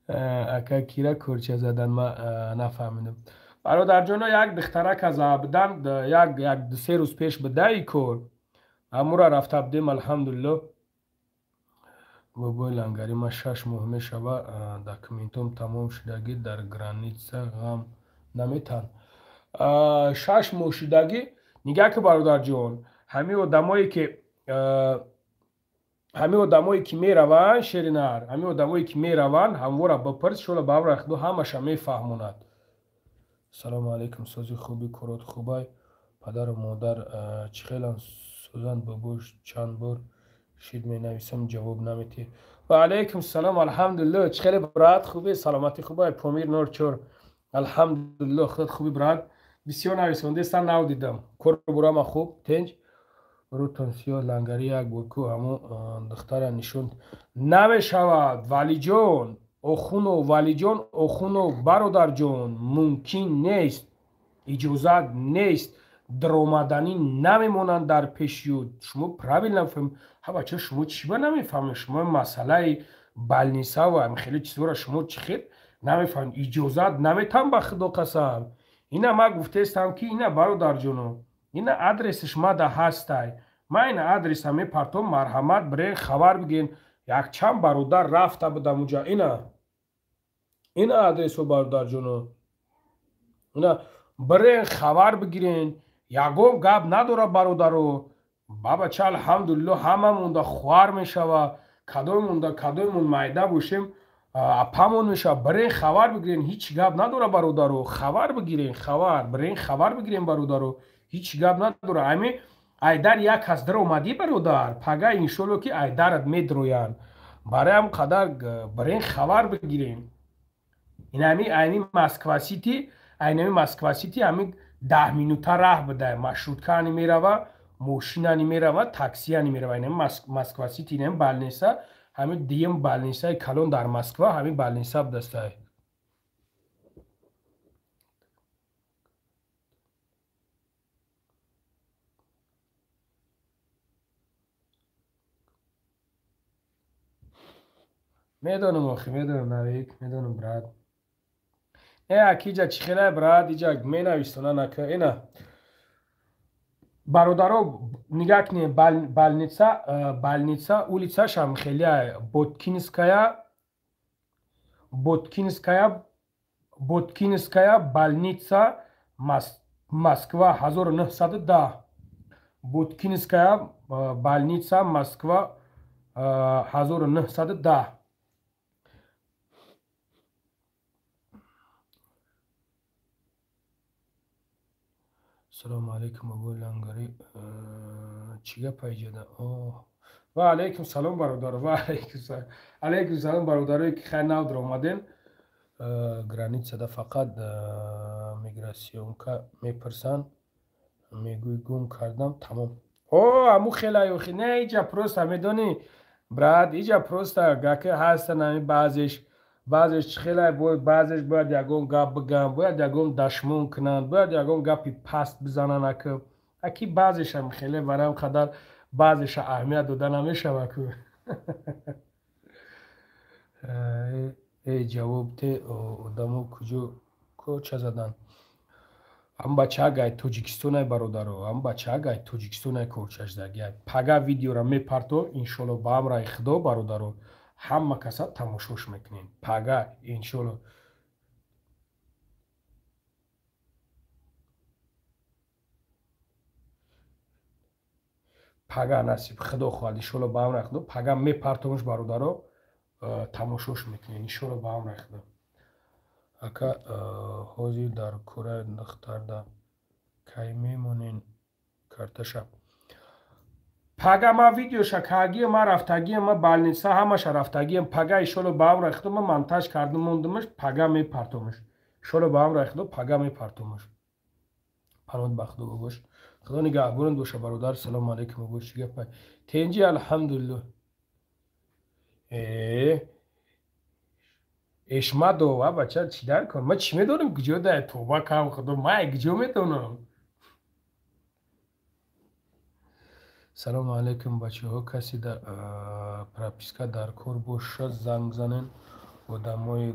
Ака, кира корча задан? Ма нафаҳмидам, бародарҷоно. Як духтарака забдан як 2-3 рӯз пеш бидаи кор ҳамура рафта будем, алҳамдулилло. Бобои Лангари, ма 6 моҳ мешава, документом тамом шудагӣ, дар граница ғам наметан. 6 моҳ шудагӣ? Нигаҳ ки, бародарҷон, ҳамин одамое ки мераванд, шеринар, ҳамин одамое ки мераванд, ҳамвора бипурс, шола ба амри Худо ҳамаша мефаҳмонад. Салому алайкум, сози, хуби, корот хубай, падару модар чӣ хеланд, сӯзанд? Бобош, чанд бор шид менависам, ҷавоб наметиҳ. Ва алайкум салом, алҳамдулилло. Чӣ хеле, брат, хуби, саломатӣ хубай? Помир 04, алҳамдулилло. Худат хуби, брат? Бисёр нависондестан, нав дидам. Кору бурама хуб, тенҷ, рӯтон сиёҳ. Лангари, як бор ку ҳамон духтара нишон. Намешавад, Валиҷон Охунов, Валиҷон Охунов, бародарҷон, мумкин нест, иҷозат нест, даромаданӣ намемонанд дар пеши шумо. Правильно фаҳм. Ҳа, бача, шумо чӣ ба намефаҳмед? Шумо масъалаи больница ва хеле чизҳоро шумо чӣ хел намефаҳмед? Иҷозат наметам, ба Худо қасам. Ина ма гуфтаестам, ки ина, бародарҷоно, ина адресаш мада ҳастай, ма ина адреса мепартом, марҳамат, бирен, хабар бигирен. Якчанд бародар рафта будам уҷа. Ина адресо, бародарҷоно, ина бирен, хабар бигирен. Ягон гап надора, бародаро. Бабача, алҳамдулилло, ҳама монда хоҳар мешава. Кадомонда кадомон майда бошем, апамон мешава. Бирен хабар бигирен, ҳеҷ гап надора бародаро. Хабар бигирен, хабар, бирен хабар бигирен бародаро. Ҳеҷ гап надора. Ами айдар як кас дар омадӣ бародар, пага иншолло ки айдарат медроянд. Барои ҳам қадар бирен хабар бигирен. Инами айни Москва Сити, айнами Москва Сити ҳамин 10 минута раҳ буда. Маршруткани мерава, мошинани мерава, таксияни мерава. Инами Москва Сити, инами больница, ҳамин дуюм больницаи калон дар Москва, ҳамин больница будастай. Медонам охи, медонам Навик, медонам брат. Аки иҷа чӣ хелай брат, иҷа менависона нака. Ина бародаро нигаҳ кунед, больница, больница улицашам хеле Боткинская, Боткинская, Боткинская больница, Москва 1910. Боткинская больница, Москва 1910. Салому алейкум, Абу Лангари. Чӣ гап иҷода? Ва алейкум салом бародаро, ва алейкум салом бародарое ки хай нав даромаден. Границада фақат миграционка мепурсанд, мегӯй гум кардам, тамом. О, аму хелай охи, не иҷа просто медонӣ брат, иҷа просто гаки ҳастан ами баъзеш, баъзеш чӣ хелай, баъзеш бояд ягон гап бигӯянд, бояд ягон дашмон кунанд, бояд ягон гапи паст бизананд. Аки аки баъзешам хеле барам қадар баъзеша аҳамият дода намешава ку. Э ҷавоб те, одамо куҷо коча заданд? Ам бачаагай Тоҷикистонай бародаро, ам бачаагай Тоҷикистонай корчашдагиай. Пага видеора мепарто, иншолло ба амраи Худо бародаро, ҳама каса тамошош мекунем. Пага иншолло. Пага насиб Худо хоҳад, иншолло ба амраи Худо, пага мепартомш бародаро, тамошош мекунем, иншолло ба амраи Худо. Ака ҳозир дар кураи духтарда кай мемонен карташа? Пага ма видеоша кагиям, ма рафтагиям, ма больница ҳамаша рафтагиям. Пага иншолло ба амраи Худо ма монтаж кардам мондамаш, пага мепартомаш. Иншолло ба амраи Худо пага мепартомаш. Паноҳ ба Худо бош. Худо нигаҳбонат боша бародар. Салому алейкум бош. Чӣ гапай? Тенҷи алҳамдулиллоҳ. Эшмадова бача чӣ дар кор? Ма чӣ медонам куҷо дай тоба кам Худо, ма куҷо медонам? Салому алейкум бачаҳо, касе дар прописка дар кор боша занг занен, одамои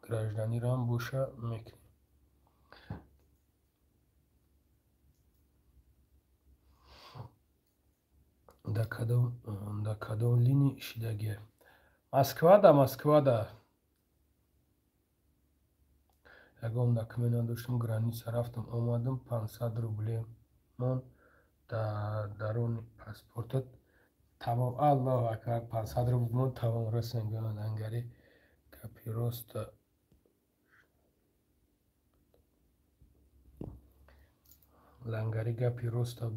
гражданирам боша мекунем. Дар кадом линии шидагия? Москвада, Москвада. Ягон документ надоштам, граница рафтам, омадам, 500 рубле мон дар даруни паспортат. Тамом, Аллоҳу акбар, 500 рубл мон, тамом, рост мегӯянд ангари гапи роста. Лангари гапи роста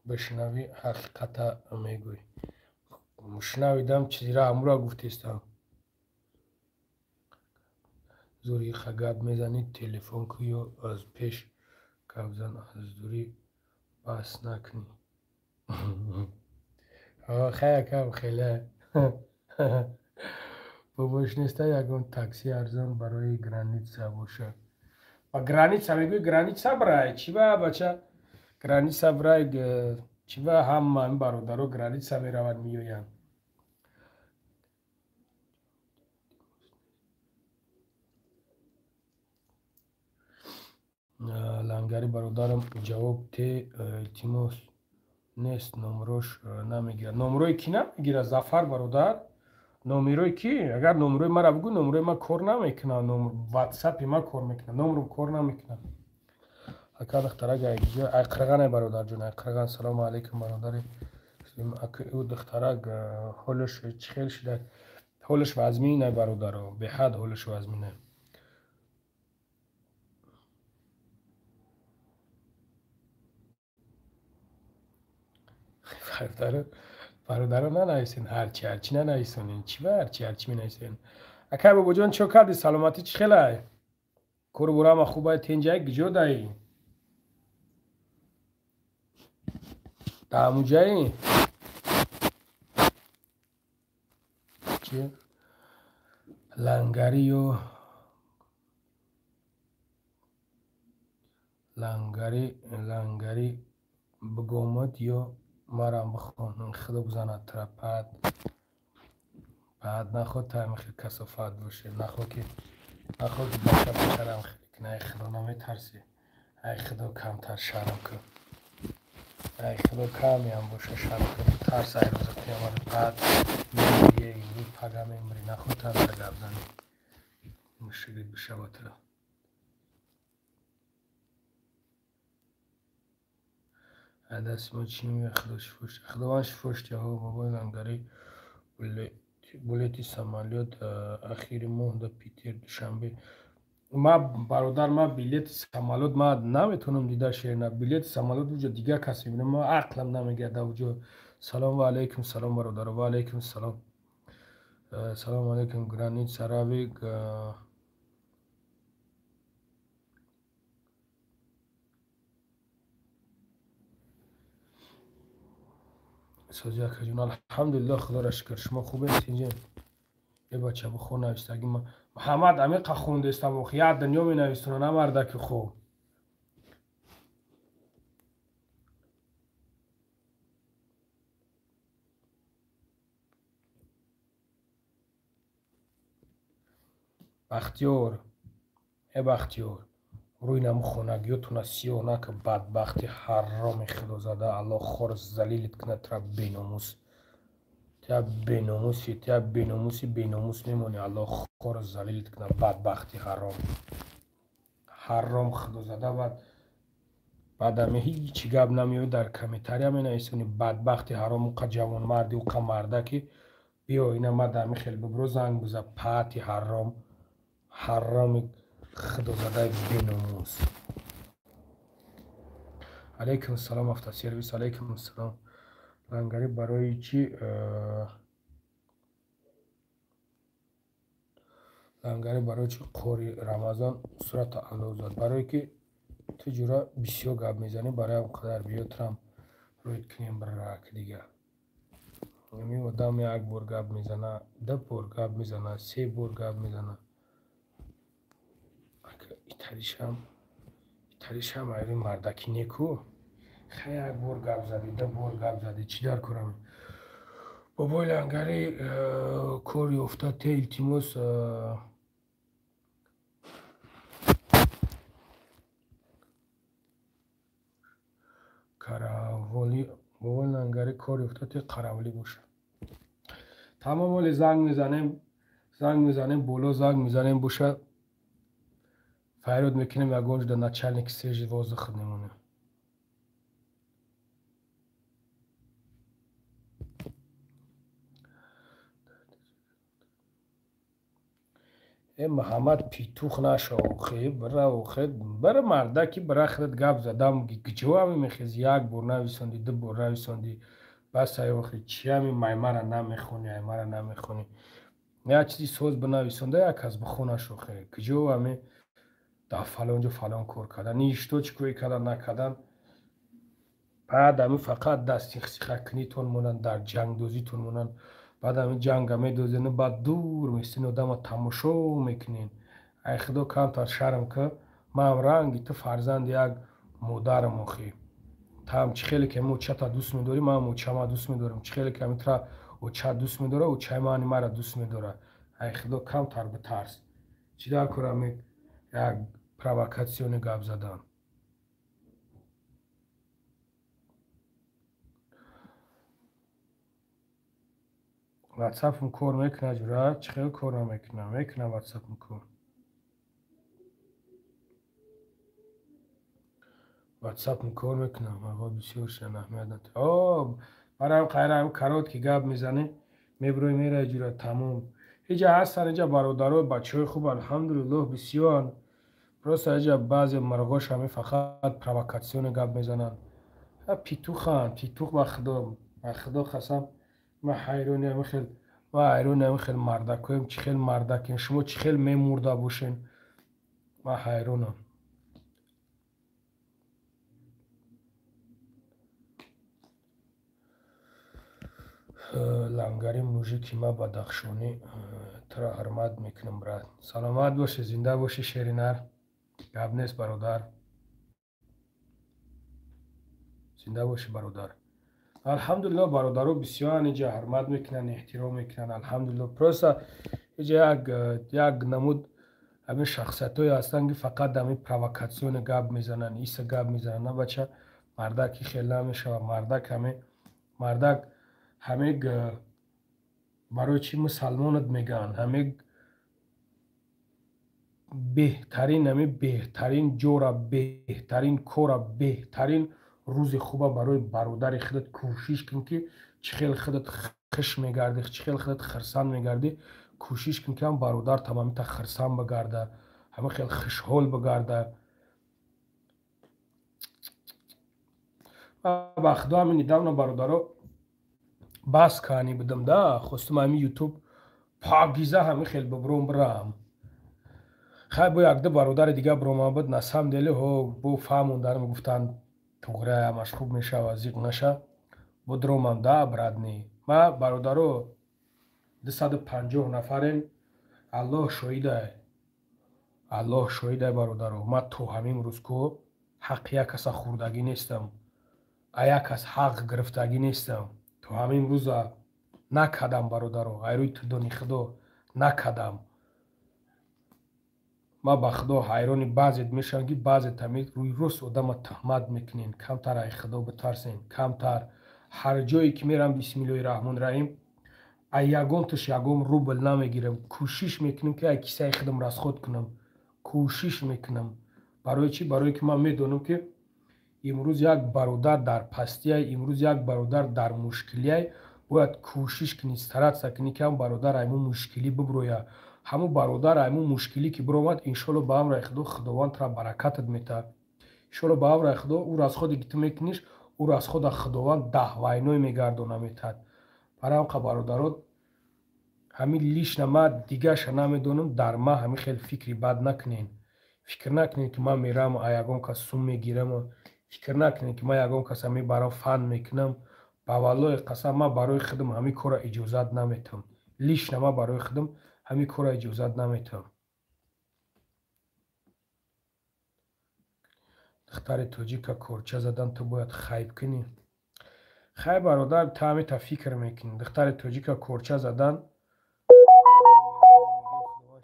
бишнавӣ, ҳақиқата мегӯй. Шунавидам чизира ҳамура гуфтестам. Зури гап мезанӣ, телефон ку ё аз пеш гап зан, аз дурӣ баҳс накунӣ. Хай акам хеле. Бобош неста ягон такси арзон барои граница боша? Ба граница мегӯй, граница брай. Чӣ ба бача? Граница брай, чӣ ба ҳама ин бародаро граница мераванд меоянд. Лангари бародарам ҷавоб те, илтимос нест, номрош намегирад. Номрои ки намегирад Зафар бародар? Номерои ки? Агар номрои мара бигӯ, номрои ма кор намекунад, ватсапи ма кор мекунад, номром кор намекунад. Ака духтарак ай Қирғанай бародарҷон, ай Қирған. Салому алейкум бародари. Ӯ духтарак ҳолаш чӣ хел шуда? Ҳолаш вазмин бародаро, беҳад ҳолаш вазмин. Бародаро нанависен, ҳарчи ҳарчи нанависонен. Чӣ ба ҳарчи ҳарчи менависен? Акай бобоҷон, чо кардӣ? Саломатӣ чӣ хелай? Кору борама хубай? Тенҷай гиҷо даӣ? Даамуҷаи? Чи? Лангари ё лангари бигомад ё марам бихон, худо бизанад тра пад. Баъд наход тамихи касофат боше, наход ки бача бачарам хеле кунӣ. Ай худо наметарсӣ? Ай худо камтар шарм кун. Ай худо камеам боша шарм кун. Тарс ай рӯзи қиёмат баъд мемирӣ, имрӯз пага мемирӣ. Наход тамихи гап занӣ. Мушрик бишава тра. Дасти мо чӣ мегӯяд? Худо шифош. Худованд шифош диҳад. Бобои лангари билети самолёт ахири моҳ до Питер Душанбе. Ма бародар, ма билети самолёт ма наметавонам дида шерна. Билети самолёт уҷо дигар кас мебинам. Ма ақлам намегирад уҷо. Салом ва алайкум салом бародаро. Ва алайкум салом. Салом алайкум гранит сарави. Сози акаҷон, алҳамдулиллоҳ, худоро шукр. Шумо хубед? Тинҷен? Э бача бихон навистаги ма. Муҳаммад амиқа хондестам охи, як дунё менависона на мардаки хуб. Бахтиёр, э Бахтиёр, рӯи наму хонагиётона сиёҳ нака, бадбахти ҳароми худозада. Аллоҳ хор залилит кунад тра беномус. Тя беномуси, тя беномуси, беномус мемонӣ. Аллоҳ хор залилит кунад, бадбахти ҳаром. Ҳаром худозада. Баъд ами ҳичи гап намеояд, дар комментария менависонӣ бадбахти ҳаром, уқа ҷавонмарди, уқа мардаки. Биё ина ма дами хел бибро занг биза, паати ҳаром, ҳароми худозадаи беномус. Алайкум салом автосервис, алайкум салом. Лангари барои чӣ? Лангари барои чӣ қори Рамазон сурата андоз зад? Барое ки ту ҷура бисёр гап мезанӣ, барои он қадар биё трам рӯйд кунем брак дигар. Ами одам як бор гап мезана, ду бор гап мезана, се бор гап мезана. Итаришам айри мардаки неку. Хай як бор гап задӣ, ду бор гап задӣ, чӣ дар корам? Бобои лангари кор ёфта те илтимос. Караволи бобои лангари кор ёфта те қаравлӣ боша. Тамом, оли занг мезанем, боло занг мезанем боша. Файрод мекунем ягон ҷуда начальник свежий воздух мемонем. Э Муҳаммад питух наша охе, бира охе, бира мардаки, бира худат гап задам, гиҷо ами мехези, як бор нависонди, ду бор нависонди, бас ай охе, чи ами маймара намехони, аймара намехони. Як чизи соз бинависонда, як кас бихонаш охе, гиҷо ами дар фалонҷо фалон кор кардан, ништо чӣ кори кардан накардан. Баъд ами фақат дасти сихакунитон монанд, дар ҷангдозитон монанд. Баъд ами ҷанга медозен, баъд дур местен, одама тамошо мекунен. Ай худо камтар шарм ка, маам ранги ту фарзанди як модарам охи. Таам чӣ хеле ки ами очата дӯст медорӣ, маам очама дӯст медорам. Чӣ хеле ки ами тра оча дӯст медора, очаи мани мара дӯст медора. Ай худо камтар битарс. Чӣ дар кор ами як провокатсиони гап задан? Ватсапм кор мекунад ҷура? Чӣ хел кор намекунад? Мекунад ватсапм кор. Ватсапм кор мекунад. Мағо бисёр шудан аҳамият надорад. О, Барои қайра короткий гап мезанӣ, меброи мераи ҷура, тамом. Иҷа ҳастан, иҷа бародаро, бачаҳои хуб, алҳамдулиллоҳ, бисёранд. Просто иҷа баъзе мурғош ҳами фақат провокатсионе гап мезананд. Петух анд, петух. Ба худо, ба худо қасам, ман ҳайрони ҳами хел, ман ҳайрони ҳами хел мардакоем. Чӣ хел мардакем шумо, чӣ хел мемурда бошен, ман ҳайронам. Лангари мужики ма бадахшонӣ, туро ҳурмат мекунам, брат. Саломат бошӣ, зинда бошӣ, шеринар. Гап нест, бародар, зинда бошӣ, бародар. Алҳамдулилло, бародаро бисёран иҷа, ҳурмат мекунанд, эҳтиром мекунанд, алҳамдулилло. Просто иҷа як намуд ҳамин шахсиятҳое ҳастанд, ки фақат ҳамин провокатсионе гап мезананд, иса гап мезананд. На, бача, мардак хел намешавад. Мардак ҳаме, мардак ҳаме. Барои чӣ мусалмонат мегӯянд? Ҳаме беҳтарин, ҳаме беҳтарин ҷора, беҳтарин кора, беҳтарин рӯзи хуба барои бародари худат кӯшиш кун, ки чӣ хел худат хуш мегардӣ, чӣ хел худат хирсанд мегардӣ, кӯшиш кун, ки ҳам бародаратам ҳамита хирсанд бигарда, ҳама хел хушҳол бигарда. Ба худо, ҳамин недавно, бародаро, бас кани будам да, хостум ҳами Ютуб покиза ҳами хел бибром, бирам. Хай, бо якду бародари дига биромад буд. На самом деле ҳо, бо фаҳмонданам, гуфтанд, туғра, ҳамаш хуб мешава, зиқ наша. Бодромам да, брат, ни ма, бародаро, 250 нафарем. Аллоҳ шоҳидай, Аллоҳ шоҳидай, бародаро, ма то ҳамин рӯз ко ҳаққи як каса хӯрдагӣ нестам, а як кас ҳақ гирифтагӣ нестам. То ҳамин рӯза накардам, бародаро, айрӯи тудони худо накардам. Ма ба худо ҳайрони баъзет мешавам, ки баъзет ҳамин рӯи рост одама туҳмат мекунен. Камтар ай худо битарсен, камтар. Ҳар ҷое ки мерам, бисмиллоҳи раҳмони раҳим, ай ягон туш ягон рубл намегирам. Кӯшиш мекунам, ки ай кисаи худам расход кунам, кӯшиш мекунам. Барои чӣ? Барое ки ман медонам, ки имрӯз як бародар дар пастияй, имрӯз як бародар дар мушкилияй. Бояд кӯшиш кунӣ, стараться кунӣ, ки ҳам бародар айму мушкилӣ биброя. Ҳамун бародар айму мушкилӣ ки биромад, иншолло, ба амраи худо, Худованд тура баракатат метаҳад. Иншолло, ба амраи худо, ӯ расход е ки ту мекуниш, ӯ расход а Худованд даҳвайной мегардона метаҳад. Барои ҳамқа, бародаро, ҳамин лично ма дигаша намедонам, дар ма ҳамин хел фикри бад накунен. Фикр накунед, ки ман мерам, а ягон кас сум мегирам. Фикр накунед, ки ман ягон каса мебарам, фан мекунам. Ба валлоҳи қасам, ман барои худам ҳамин корро иҷозат наметиҳам. Лично ман барои худам ҳамин корро иҷозат наметиҳам. Духтари тоҷика корча задан, ту бояд хайб кунӣ. Хай, бародар, ту ҳамита фикр мекунӣ. Духтари тоҷика корча задан,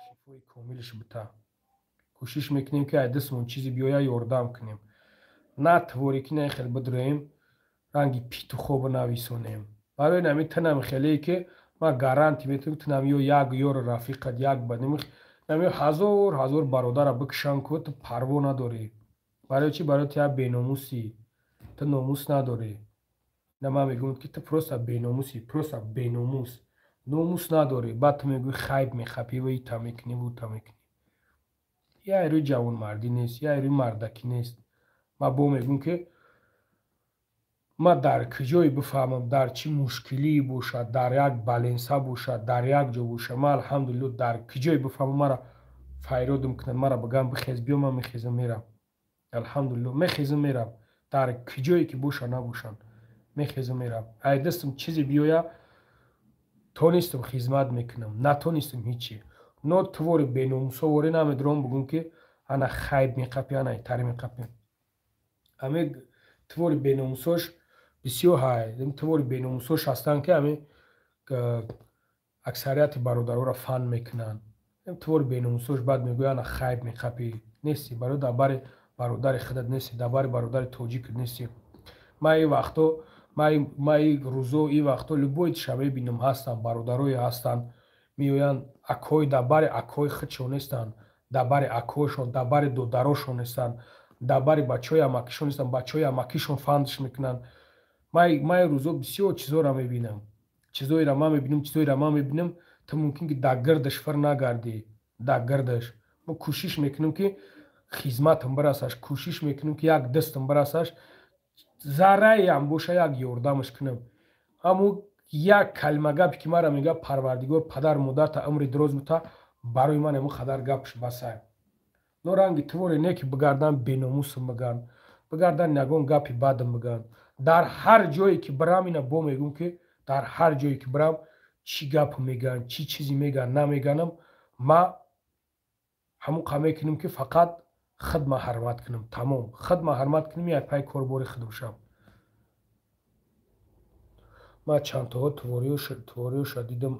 шифои комилаш бита. Кӯшиш мекунем, ки ай дастмон чизе биёя, ёрдам кунем. На творе ки на хел бидроем, ранги петух о бинависонем. Барои нами тунам хеле, ки ман гарантия метавам, тунам ё як ёру рафиқат, як ба нами ҳазор ҳазор бародара бикушам ку, ту парво надорӣ. Барои чӣ? Барои ту як беномусӣ, ту номус надорӣ. На, ман мегӯям, ки ту просто беномусӣ, просто беномус, номус надорӣ. Баъд ту мегӯӣ, хайб мехапӣ ва ита мекунӣ ва ута мекунӣ. Я рӯи ҷавонмардӣ нест, я рӯи мардакӣ нест. Ман бо мегӯям, ки ман дар куҷое бифаҳмам, дар чӣ мушкилие бошад, дар як больница бошад, дар як ҷо бошад, ман, алҳамдулилло, дар куҷое бифаҳмам, мара файродам кунад, мара бигӯям, бихез, биё, ман мехезам, мерам. Алҳамдулилло, мехезам, мерам. Дар куҷое ки боша набошанд, мехезам, мерам. Ай дастам чизе биёя, тонистам, хизмат мекунам, натонистам, ҳичи. Но твори беномусоворӣ намедурам, бигӯм, ки ана хайб меқапӣ, ана итари меқапӣ. Ами твори беномусош бисёр ҳай, твори беномусош ҳастанд, ки ами аксарияти бародароро фан мекунанд. Твори беномусош баъд мегӯяд, ана хайб меқапӣ. Нести, барои дар бари бародари худат нести, дар бари бародари тоҷикат нести. Ман ин вақто, ман ин рӯзо, ин вақто любой тиша мебинам, ҳастанд бародарое ҳастанд, меоянд, акои дар бари акои худшон нестанд, дар бари акоашон, дар бари додарошон нестанд, дар бари бачаҳои амакишон нестанд. Бачаҳои амакишон фандш мекунанд. Ман рӯзо бисёр чизоро мебинам. Чизоеро ман мебинам, чизоеро ман мебинам, ту мумкин ки дар гирдаш фир нагардӣ, дар гирдаш. Ман кӯшиш мекунам, ки хизматам бирасаш, кӯшиш мекунам, ки як дастам бирасаш, зарраеам боша як ёрдамаш кунам. Ҳамун як калима гапе ки маро мегӯяд Парвардигор падару модарта умри дароз бута, барои ман ҳамун қадар гапш басай. Но ранги творе не ки бигардан беномусам биган, бигардан ягон гапи бадам биган. Дар ҳар ҷое ки бирам, ина бо мегӯм, ки дар ҳар ҷое ки бирам, чӣ гап мегӯян, чӣ чизе мегӯян, намеганам, ма ҳамун қа мекунам, ки фақат хидма ҳурмат кунам, тамом. Хидма ҳурмат кунам, як пай корбори худам шавам. Ман чандтоҳо твориёша дидам,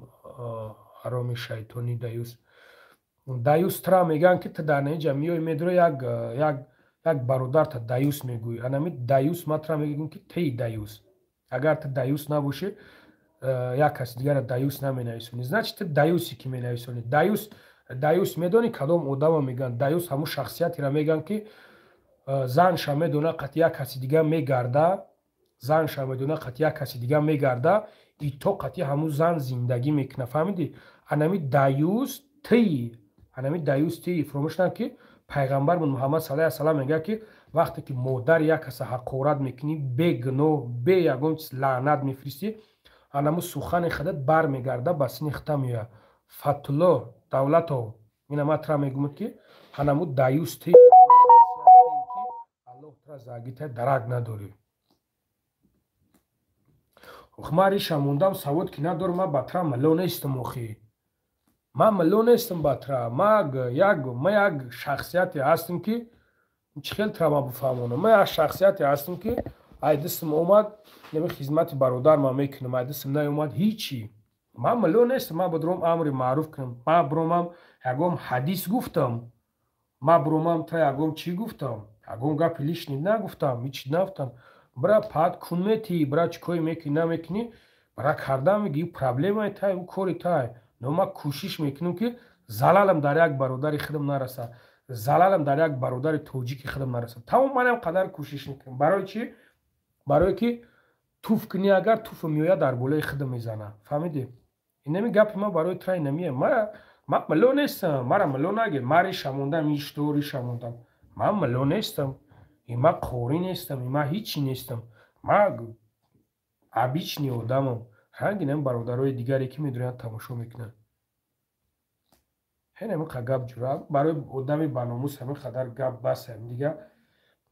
ҳароми шайтони даюс. Даюс тра мегӯянд, ки ту дар наиҷа миёй, медуро як бародарта даюс мегӯӣ. Анами даюс ман тра мегӯям, ки тей даюс. Агар ту даюс набошӣ, як каси дигара даюс наменависонӣ. Значит, ту даюсе ки менависонӣ. Даюс, даюс медонӣ кадом одама мегӯянд? Даюс ҳамун шахсиятеро мегӯянд, ки занша медона қати як каси дига мегарда, занша медона қати як каси дига мегарда, и то қати ҳамун зан зиндагӣ мекунад. Фаҳмидӣ? Анами даюс тии, анами даюс тии. Фуромӯш накун, ки пайғамбармон Муҳаммад саллаллоҳу алайҳи васаллам мегӯяд, ки вақте ки модари як каса ҳақорат мекунӣ, бегуноҳ, бе ягон чиз лаънат мефиристӣ, анамун сухани худат бармегарда ба сини хита меояд. Фатулло Давлатов, ина ман тра мегӯям, ки анамун даюс тии, Аллоҳ тра загита дарак надорӣ. Ман риша мондам, савод ки надорам, ман ба тра милло нестам охӣ. Ман милло нестам ба тра. Ман як шахсияте ҳастам, ки чӣ хел тра ман бифаҳмонам. Ман як шахсияте ҳастам, ки ай дастам омад, нами хизмати бародар ман мекунам, ай дастам наомад, ҳичи. Ман милло нестам, ман бидром амри маъруф кунам. Ман биромам ягон ҳадис гуфтам. Ман биромам тра ягон чӣ гуфтам. Ягон гапи лишний нагуфтам, ҳичи нагуфтам. Бира пад кун метӣ, бира чӣ кори мекунӣ, намекунӣ, бира карда мегӣ, проблемаи тай, ӯ кори тай. Но ман кӯшиш мекунам, ки залалам дар як бародари худам нарасад, залалам дар як бародари тоҷики худам нарасад. Тамом, манам қадар кӯшиш мекунам. Барои чӣ? Барое ки туф кунӣ, агар туф меояд, дар болои худам мезана. Фаҳмидӣ? Инами гапи ман барои тра инамия. Ман милло нестам, мара милло нагир. Ман риша мондам, ишто риша мондам. Ман милло нестам. И ман қорӣ нестам, и ман ҳичи нестам. Ман обычный одамам. Ранги нами бародарои дигаре, ки медурянд, тамошо мекунанд. Ҳен ҳамин қа гап ҷура. Барои одами баномус ҳамин қадар гап басам. Дига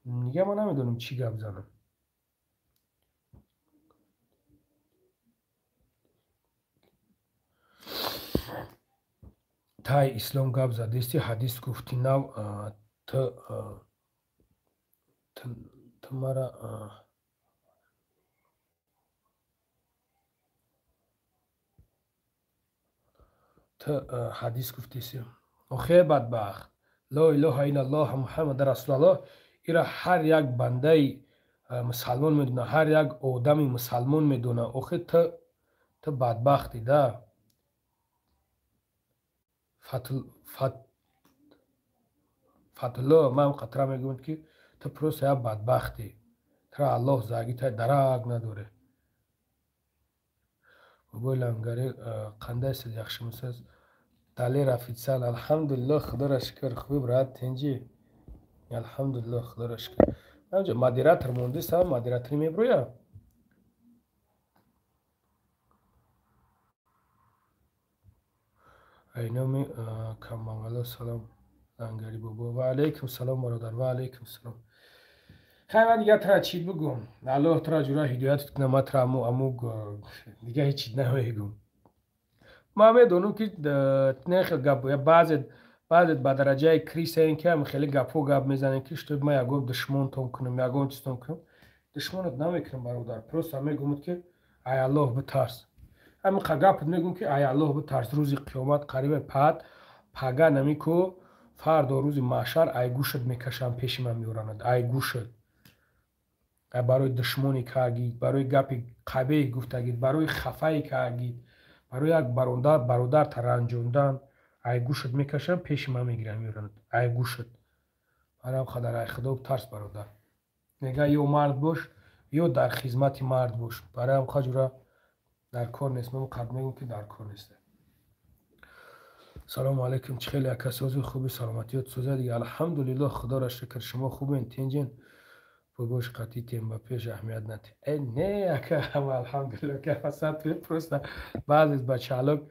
ман намедонам чӣ гап занам. Тай ислом гап задисти, ҳадис гуфтӣ, нав ту мара ту ҳадис гуфтеси. Охе бадбахт, ло илоҳа иллаллоҳ Муҳаммад расулаллоҳ, ира ҳар як бандаи мусалмон медона, ҳар як одами мусалмон медона. Охе ту бадбахтӣ да. Фатулло, ман қатра мегӯям, ки ту просто як бадбахтӣ. Тра Аллоҳ загита дарак надоре. Бобои Лангари, қандайсиз, яхшимисиз? Далер официал, алҳамдулиллоҳ, худоро шукр, хуб, раҳат, тинҷӣ. Алҳамдулиллоҳ, худоро шукр. Анҷо модератор мондист, модератори меброя? Айноми камбағало салом, Лангари бобо. Ва алайкум салом, бародар, ва алайкум салом. Хай, ман дига тра чӣ бигӯм? Аллоҳ тра ҷура ҳидоят кунад, ман тра аму дига ҳеҷ чиз намегӯм. Ман медонам, ки не хел гап, баъзе ба дараҷаи крисаен, ки ҳам хеле гапҳо гап мезанем, ки чтоб ман ягон душмонтон кунам, ягон чизтон кунам. Душмонат намекунам, бародар. Просто мегӯм, ки ай Аллоҳ битарс. Ҳамин қа гапат мегӯм, ки ай Аллоҳ битарс, рӯзи қиёмат қарибе, пад пага намику фардо рӯзи маҳшар ай гӯшат мекашам, пеши ман меоранад. Ай гӯшат. Барои душмони каагид, барои гапи қабеҳ гуфтагид, барои хафае каагид, барои як бародарта ранҷондан, ай гӯшат мекашам, пеши ман мегирам, меоранад. Ай гӯшат. Барам қадар ай худо тарс, бародар. Мега ё мард бош, Ё дар хизмати мард бош. Барои ҳам хаҷура дар кор нест. Ман қад мегӯм ки дар кор нест. Салому алайкум, чӣ хеле ака, сози хуби, саломатиёт соза дига. Алҳамдулиллоҳ, худоро шукр, шумо хубен, тинҷен? Богош қатитем ба пеш аҳамият нате. Э не ака, алҳамдулиллоҳ, ки ҳасад просто баъзе бачаалок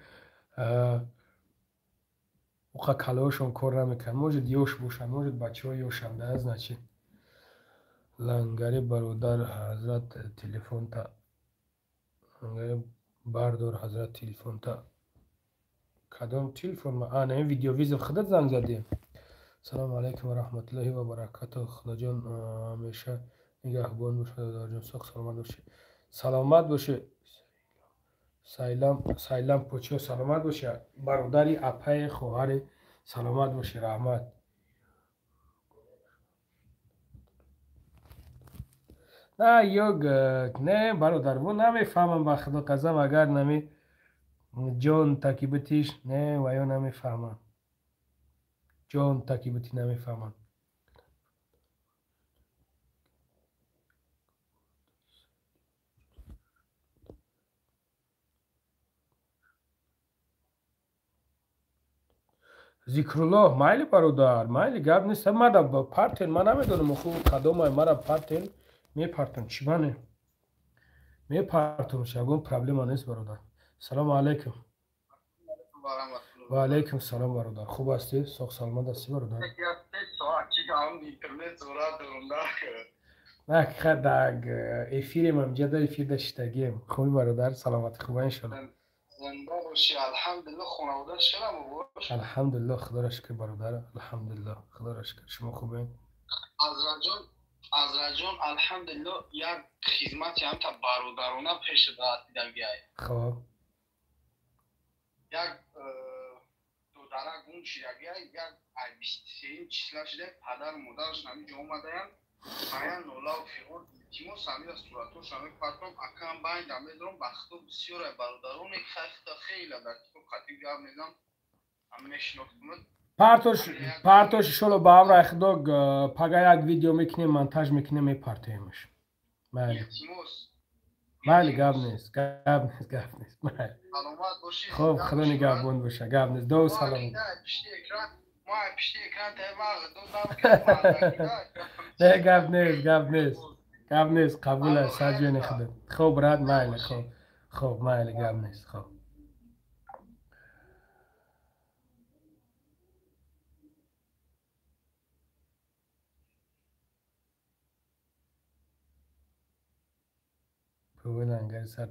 уқа калоошон кор намекунанд. Может ёш бошанд, может бачаҳо ёшанд, да, значит. Лангари бародар ҳазрат телефонта, лангари бардор ҳазрат телефонта. Кадом телефон? А, не, видеовызов худат занг задӣ. Салому алайкум ва раҳматуллоҳи ва баракатуҳ. Худоҷон ҳамеша нигаҳбон бош, бародарҷон, соғ саломат бошӣ. Саломат бошӣ. Сайлам, Сайлам Почо, саломат бошӣ. Бародари, апаи, хоҳари, саломат бошӣ, раҳмат. На, ёг, не, бародар, во намефаҳмам, ба худо қасам, агар нами ҷон такибутиш, не, ва ё намефаҳмам. Ҷон такибути намефаҳмам. Зикруллоҳ, майли бародар, майли, гап нест. Мада партен, ман намедонам хуб кадомай, мара партен, мепартам, чӣ мане? Мепартам, ягон проблема нест, бародар. Салому алайкум. Ва алайкум салом, бародар. Хуб ҳастӣ? Соғ саломат ҳастӣ, бародар? На, дар эфирем, ҳамҷа дар эфир даштагием. Хуби бародар, саломатӣ хуба иншалло. Зинда бошӣ, алҳамдулиллоҳ, хонавода шуна муборак. Алҳамдулиллоҳ, худоро шукр, бародар, алҳамдулиллоҳ, худоро шукр. Шумо хубед? Азраҷон, Азраҷон, алҳамдулиллоҳ, як хизмати ҳамта бародарона пеш дидагиай. Хоб. Як додарак гум шидагиай, як ай 23 числа шида, падару модараш ҳамин ҷо омадаянд. Ая нолаву фиғон, илтимос, ҳамира суратош ҳами партом, акам байнда медорам, ба худо бисёре бародароне хайхта хела дар китоб қатӣ гап мезанам, ҳам мешинохтумад. Партош, партош, иншолло ба амраи худо пага як видео мекунем, монтаж мекунем, мепартоемаш. Майли. Илтимос. Майли, гап нест, гап нест, гап нест. Майли. Саломат бошӣ. Хоб, худо нигаҳбон боша, гап нест. Ду салом. Ма пишти экран тайма додам. Не, гап нест, гап нест. Гап нест, қабул аст, саҷони худо. Хоб, брат, майли, хоб. Хоб, майли, гап нест, хоб. Лангари сар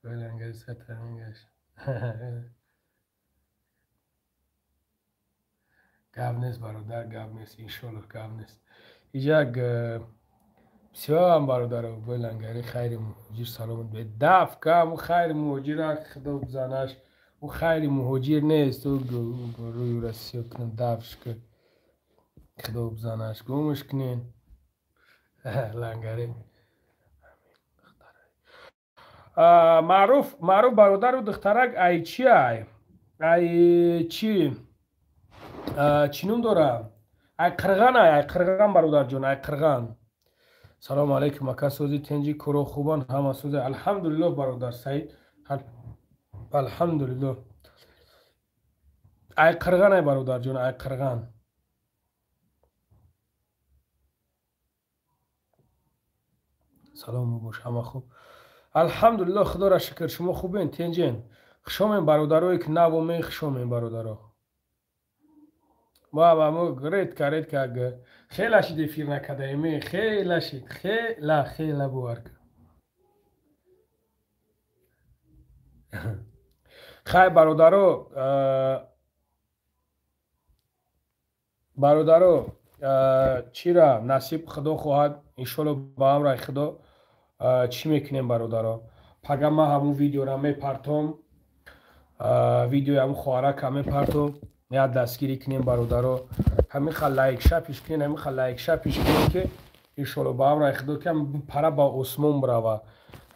лангари сар гашт. Гап нест, бародар, гап нест, иншоллоҳ, гап нест. Иҷа бисёрам бародаро, бо лангари хайри муҳоҷир саломат бе. Даф кам, хайри муҳоҷира худо бизанаш. Ӯ хайри муҳоҷир нест, ӯ рӯй сиё кунам, дафш ки худо бизанаш, гумш кунен. Лангари маъруф, маъруф бародару духтарак ай чи ай? Ай чи? Чӣ ном дора? Ай қирған ай, ай қирған бародарҷон, ай қирған. Салому алайкум, ака, сози тенҷи, коро хубан, ҳама сози. Алҳамдулиллоҳ, бародар Саид. Алҳамдулиллоҳ. Ай қирған ай бародарҷон, ай қирған. Салом бош, ҳама хуб. Алҳамдулиллоҳ, худоро шукр, шумо хубен, тенҷен? Хушомем бародарое ки навомен, хушомем бародаро. Ма мо редко, редко хела шид эфир накардаем, хела шид, хела, хела бовар кун. Хай бародаро, бародаро, чира насиб худо хоҳад, иншолло ба амраи худо чӣ мекунем бародаро? Пага ман ҳамун видеора мепартом, видеои ҳамун хоҳарака мепартом, як дастгирӣ кунем бародаро. Ҳамин ха лайкша пиш кунем, ҳамин ха лайкша пиш кунем ки иншолло ба амраи худо ки пара ба осмон бирава.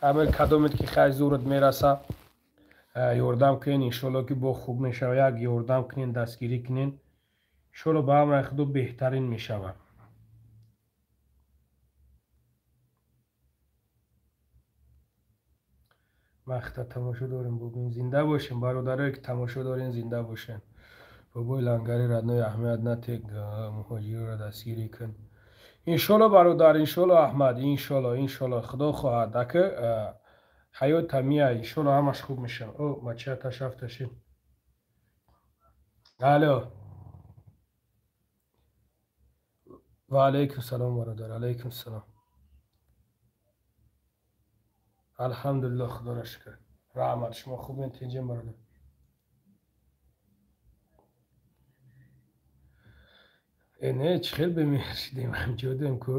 Ҳамин кадомет ки хай зурат мераса, ёрдам кунен, иншолло ки бо хуб мешава. Як ёрдам кунен, дастгирӣ кунен, иншолло ба амраи худо беҳтарин мешава. Махта тамошо дорем, бубин, зинда бошем, бародарое ки тамошо дорен, зинда бошен. Бобои лангари родной, аҳамият натег, муҳоҷирро дастгирӣ кун. Иншолло, бародар, иншолло, Аҳмад, иншолло, иншолло, худо хоҳад, ака ҳаёт тамия, иншолло ҳамаш хуб мешавад. О, бача ташраф ташин. Алло. Ва алайкум салом, бародар, алайкум салом. Алҳамдулилло, худоро шукр. Раҳмат, шумо хубен, тинҷем, бародар? Э, не, чӣ хел бемеҳр шидем, ҳамҷодем ку.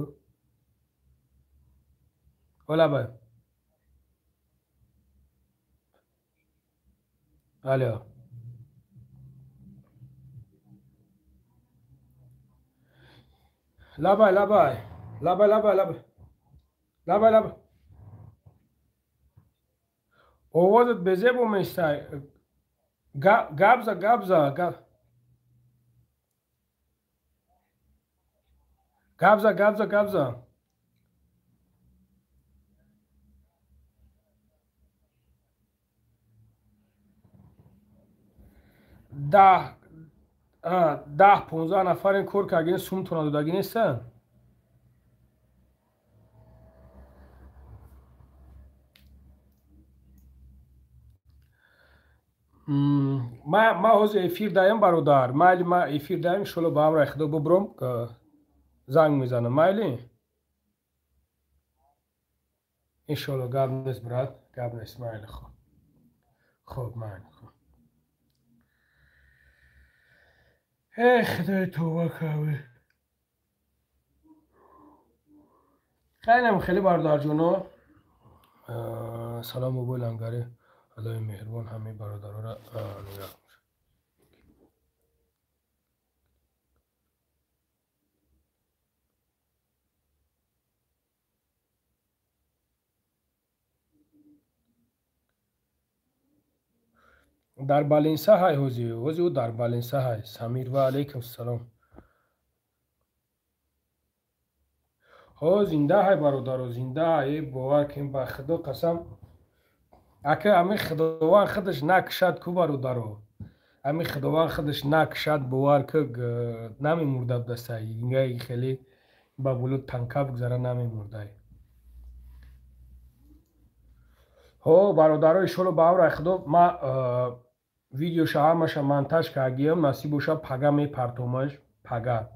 Олабай. Алло. Лабай, лабай. Лабай, лабай, лабай. Лабай, лабай. Овозат безебо местай. Габза, габза, габза, габза, габза. 10 15 нафарин кор кардагин, сумтона додагӣ нестанд? Ма ҳозир эфир даем, бародар, майли, ма эфир даем, иншолло, ба амраи худо бубуром, занг мезанам, майли, иншолло. Гап нест, брат, гап нест, майли, хоб, хоб, майли, хоб. Эй, худои, тавба кавӣ. Хелем хеле, бародарҷоно. Салом, бобои лангари, аллоҳи меҳрубон ҳамаи бародароро нигаҳ. Дар больница ҳай, ҳози ҳози ӯ дар больница ҳай. Самир, ва алайкум салом. Ҳо, зинда ҳай, бародаро, зинда ҳай, бовар кун, ба худо қасам. Ака, ами худованд худаш накушад ку, бародаро, ами худованд худаш накушад, бовар ку, намемурда дастай ингаи хеле ба боло танка бигзара, намемурдай. Ҳо, бародаро, иншолло, ба амраи худо, ма видеоша ҳамаша монтаж кардагиам, насиб боша, пага мепартомаш, пага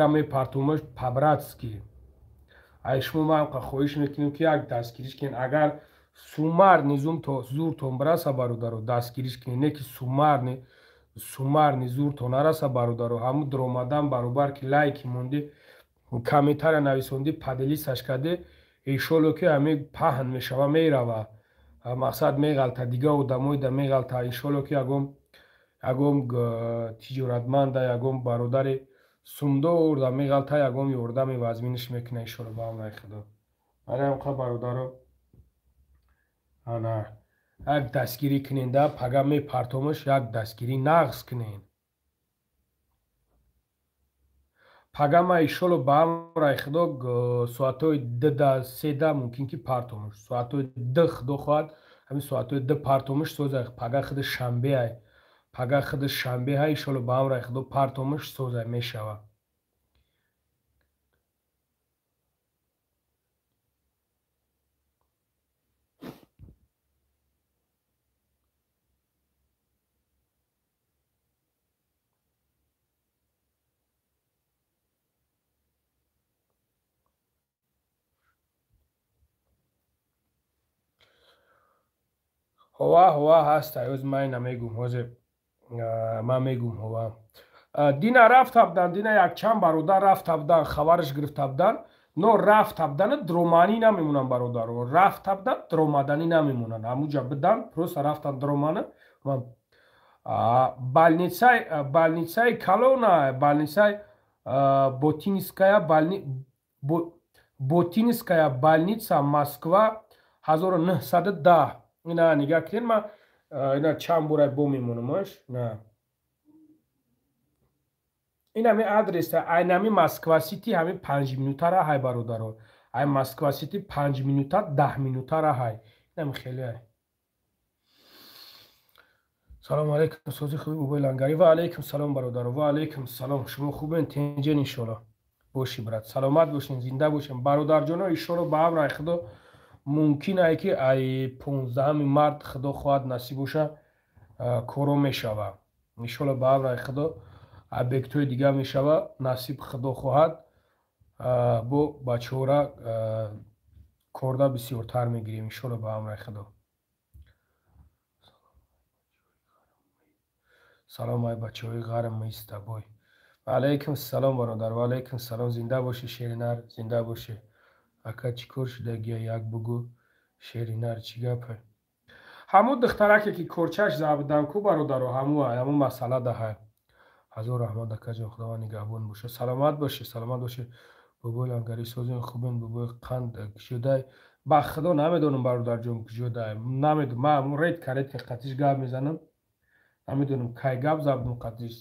мепартомаш по-братски. Ай шумо ман хоҳиш мекунем, ки як дастгириш кунед, агар суммарный зуртон бираса, бародаро, дастгириш кунед, не ки суммарный зуртон нараса, бародаро, ҳамун дуромадан баробар ки лайки монди, комментария нависонди, поделиться ш карде, иншолло, ки ҳами паҳн мешава, мерава, мақсад меғалта, дигар одамоида меғалта, иншолло, ки ягон тиҷоратманда, ягон бародари сумдорда меғалта, ягон ёрдами вазминиш мекуна, иншолло, ба амраи худо. Барои ҳамқа, бародаро, ана як дастгирӣ куненда, пага мепартомаш, як дастгирӣ нағз кунен. Пага ма, иншолло, ба амраи худо, соатҳои 2-да, 3-да мумкин ки партомаш, соатҳои 2, худо хоҳад, ҳамин соатҳои 2 партомаш созай. Пага худи шанбеай, пага худи шанбеҳай, иншолло, ба амраи худо, партомаш созай мешавад. Ҳова, ҳова ҳаста, ҳоз ман ина мегум, ҳозир ман мегум. Ҳова, дина рафта будан, дина якчанд бародар рафта будан, хабараш гирифта будан, но рафта будана дроманӣ намемонанд, бародаро, рафта будан, дромаданӣ намемонанд, ҳамуҷа будан, просто рафтан, дромана. Больницаи калона, больницаи Ботинская больница, Москва, 1910. Ина нигаҳ кунед, ма ина чанд бора бо мемонамаш. На, ин ҳами адреса, айнами Москва Сити, ҳами 5 минута раҳай, бародаро, ай Москва Сити 5 минута, 10 минута раҳай. Инам хеле. Салому алейкум, сози хуби бобои Лангарӣ. Ва алейкум салом, бародаро, ва алейкум салом. Шумо хубен, тинҷен иншоалло. Боши, брат, саломат бошен, зинда бошен. Бародарҷоно, иншоалло ба амри Худо мумкин ай ки ай 15 март, Худо хоҳад, насиб боша, коро мешава. Иншоалло ба амри Худо объектҳои дига мешава, насиб Худо хоҳад, бо бачаҳора корда бисёртар мегирем, иншоалло ба амри Худо. Салом ай бачаҳои ғарм мистабой. Ва алайкум салом, бародар, ва алайкум салом. Зинда бошӣ, шеринар, зинда бошӣ. Ака, чӣ кор шудагия, як бугӯ, шеринар, чӣ гапе? Ҳамун духтараке ки корчаш забудам ку, бародаро, ҳамун масъала даҳа. Ҳазор раҳмат, акаҷон, Худованд нигаҳбон боша. Саломат бошӣ, саломат бошӣ. Бобои Лангарӣ, созин, хубен? Бобои қанд кушодай? Ба Худо намедонам, бародарҷон, кушодай, намедонам. Ман ҳамун редко редко қатиш гап мезанам, намедонам кай гап задам қатиш.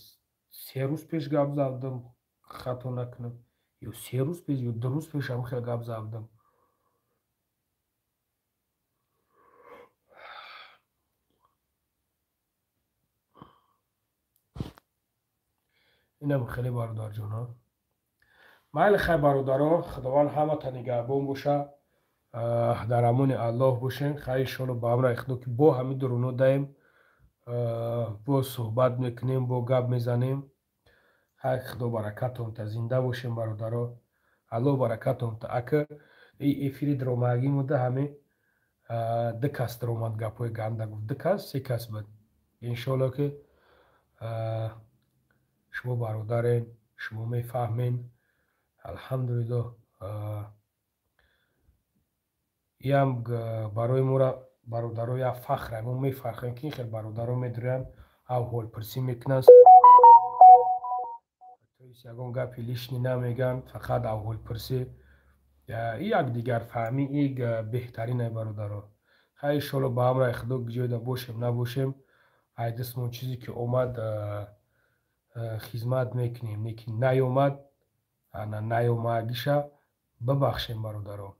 3 рӯз пеш гап задам, хато накунам, ё 3 рӯз пеш, ё 2 рӯз пеш ҳамин хел гап задам. Инам хеле, бародарҷоно. Майли, хай, бародаро, Худованд ҳамата нигаҳбон боша, дар амони Аллоҳ бошен. Хай, иншоалло ба амри Худо ки бо ҳамин дуруно даем, бо суҳбат мекунем, бо гап мезанем. Хай, Худо баракатон та, зинда бошем, бародаро, Аллоҳ баракатон та. Ака, эфири дромагӣ муда, ҳамин ду кас даромад, гапҳои ганда гуфт, ду кас, се кас буд. Иншоалло ки шумо бародарен, шумо мефаҳмен. Алҳамдулиллоҳ, иам барои мора, бародаро, як фахре. Мо мефархем ки ин хел бародаро медурянд, аҳволпурсӣ мекунанд, то есть ягон гапи лишний намегӯянд, фақат аҳволпурсӣ. И якдигарфаҳмӣ и беҳтарин ай, бародаро. Хай, иншоалло ба амри Худо ҷойда бошем, набошем, ай дастмон чизе ки омад, хизмат мекунем, лекин наёмад, наёмагиша бибахшем, бародаро.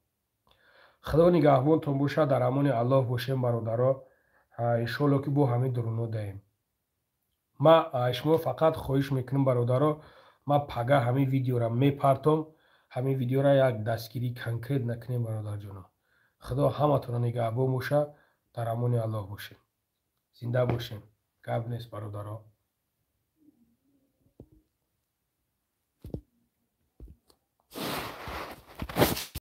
Худо нигаҳбонтон бошад, дар амони Аллоҳ бошем, бародаро. Иншоалло ки бо ҳамин дуруно даем. Ма шумо фақат хоҳиш мекунам, бародаро, ма пага ҳамин видеора мепартом, ҳамин видеора як дастгирӣ конкрет накунем, бародарҷоно. Худо ҳаматонро нигаҳбон боша, дар амони Аллоҳ бошем, зинда бошем. Гап нест, бародаро.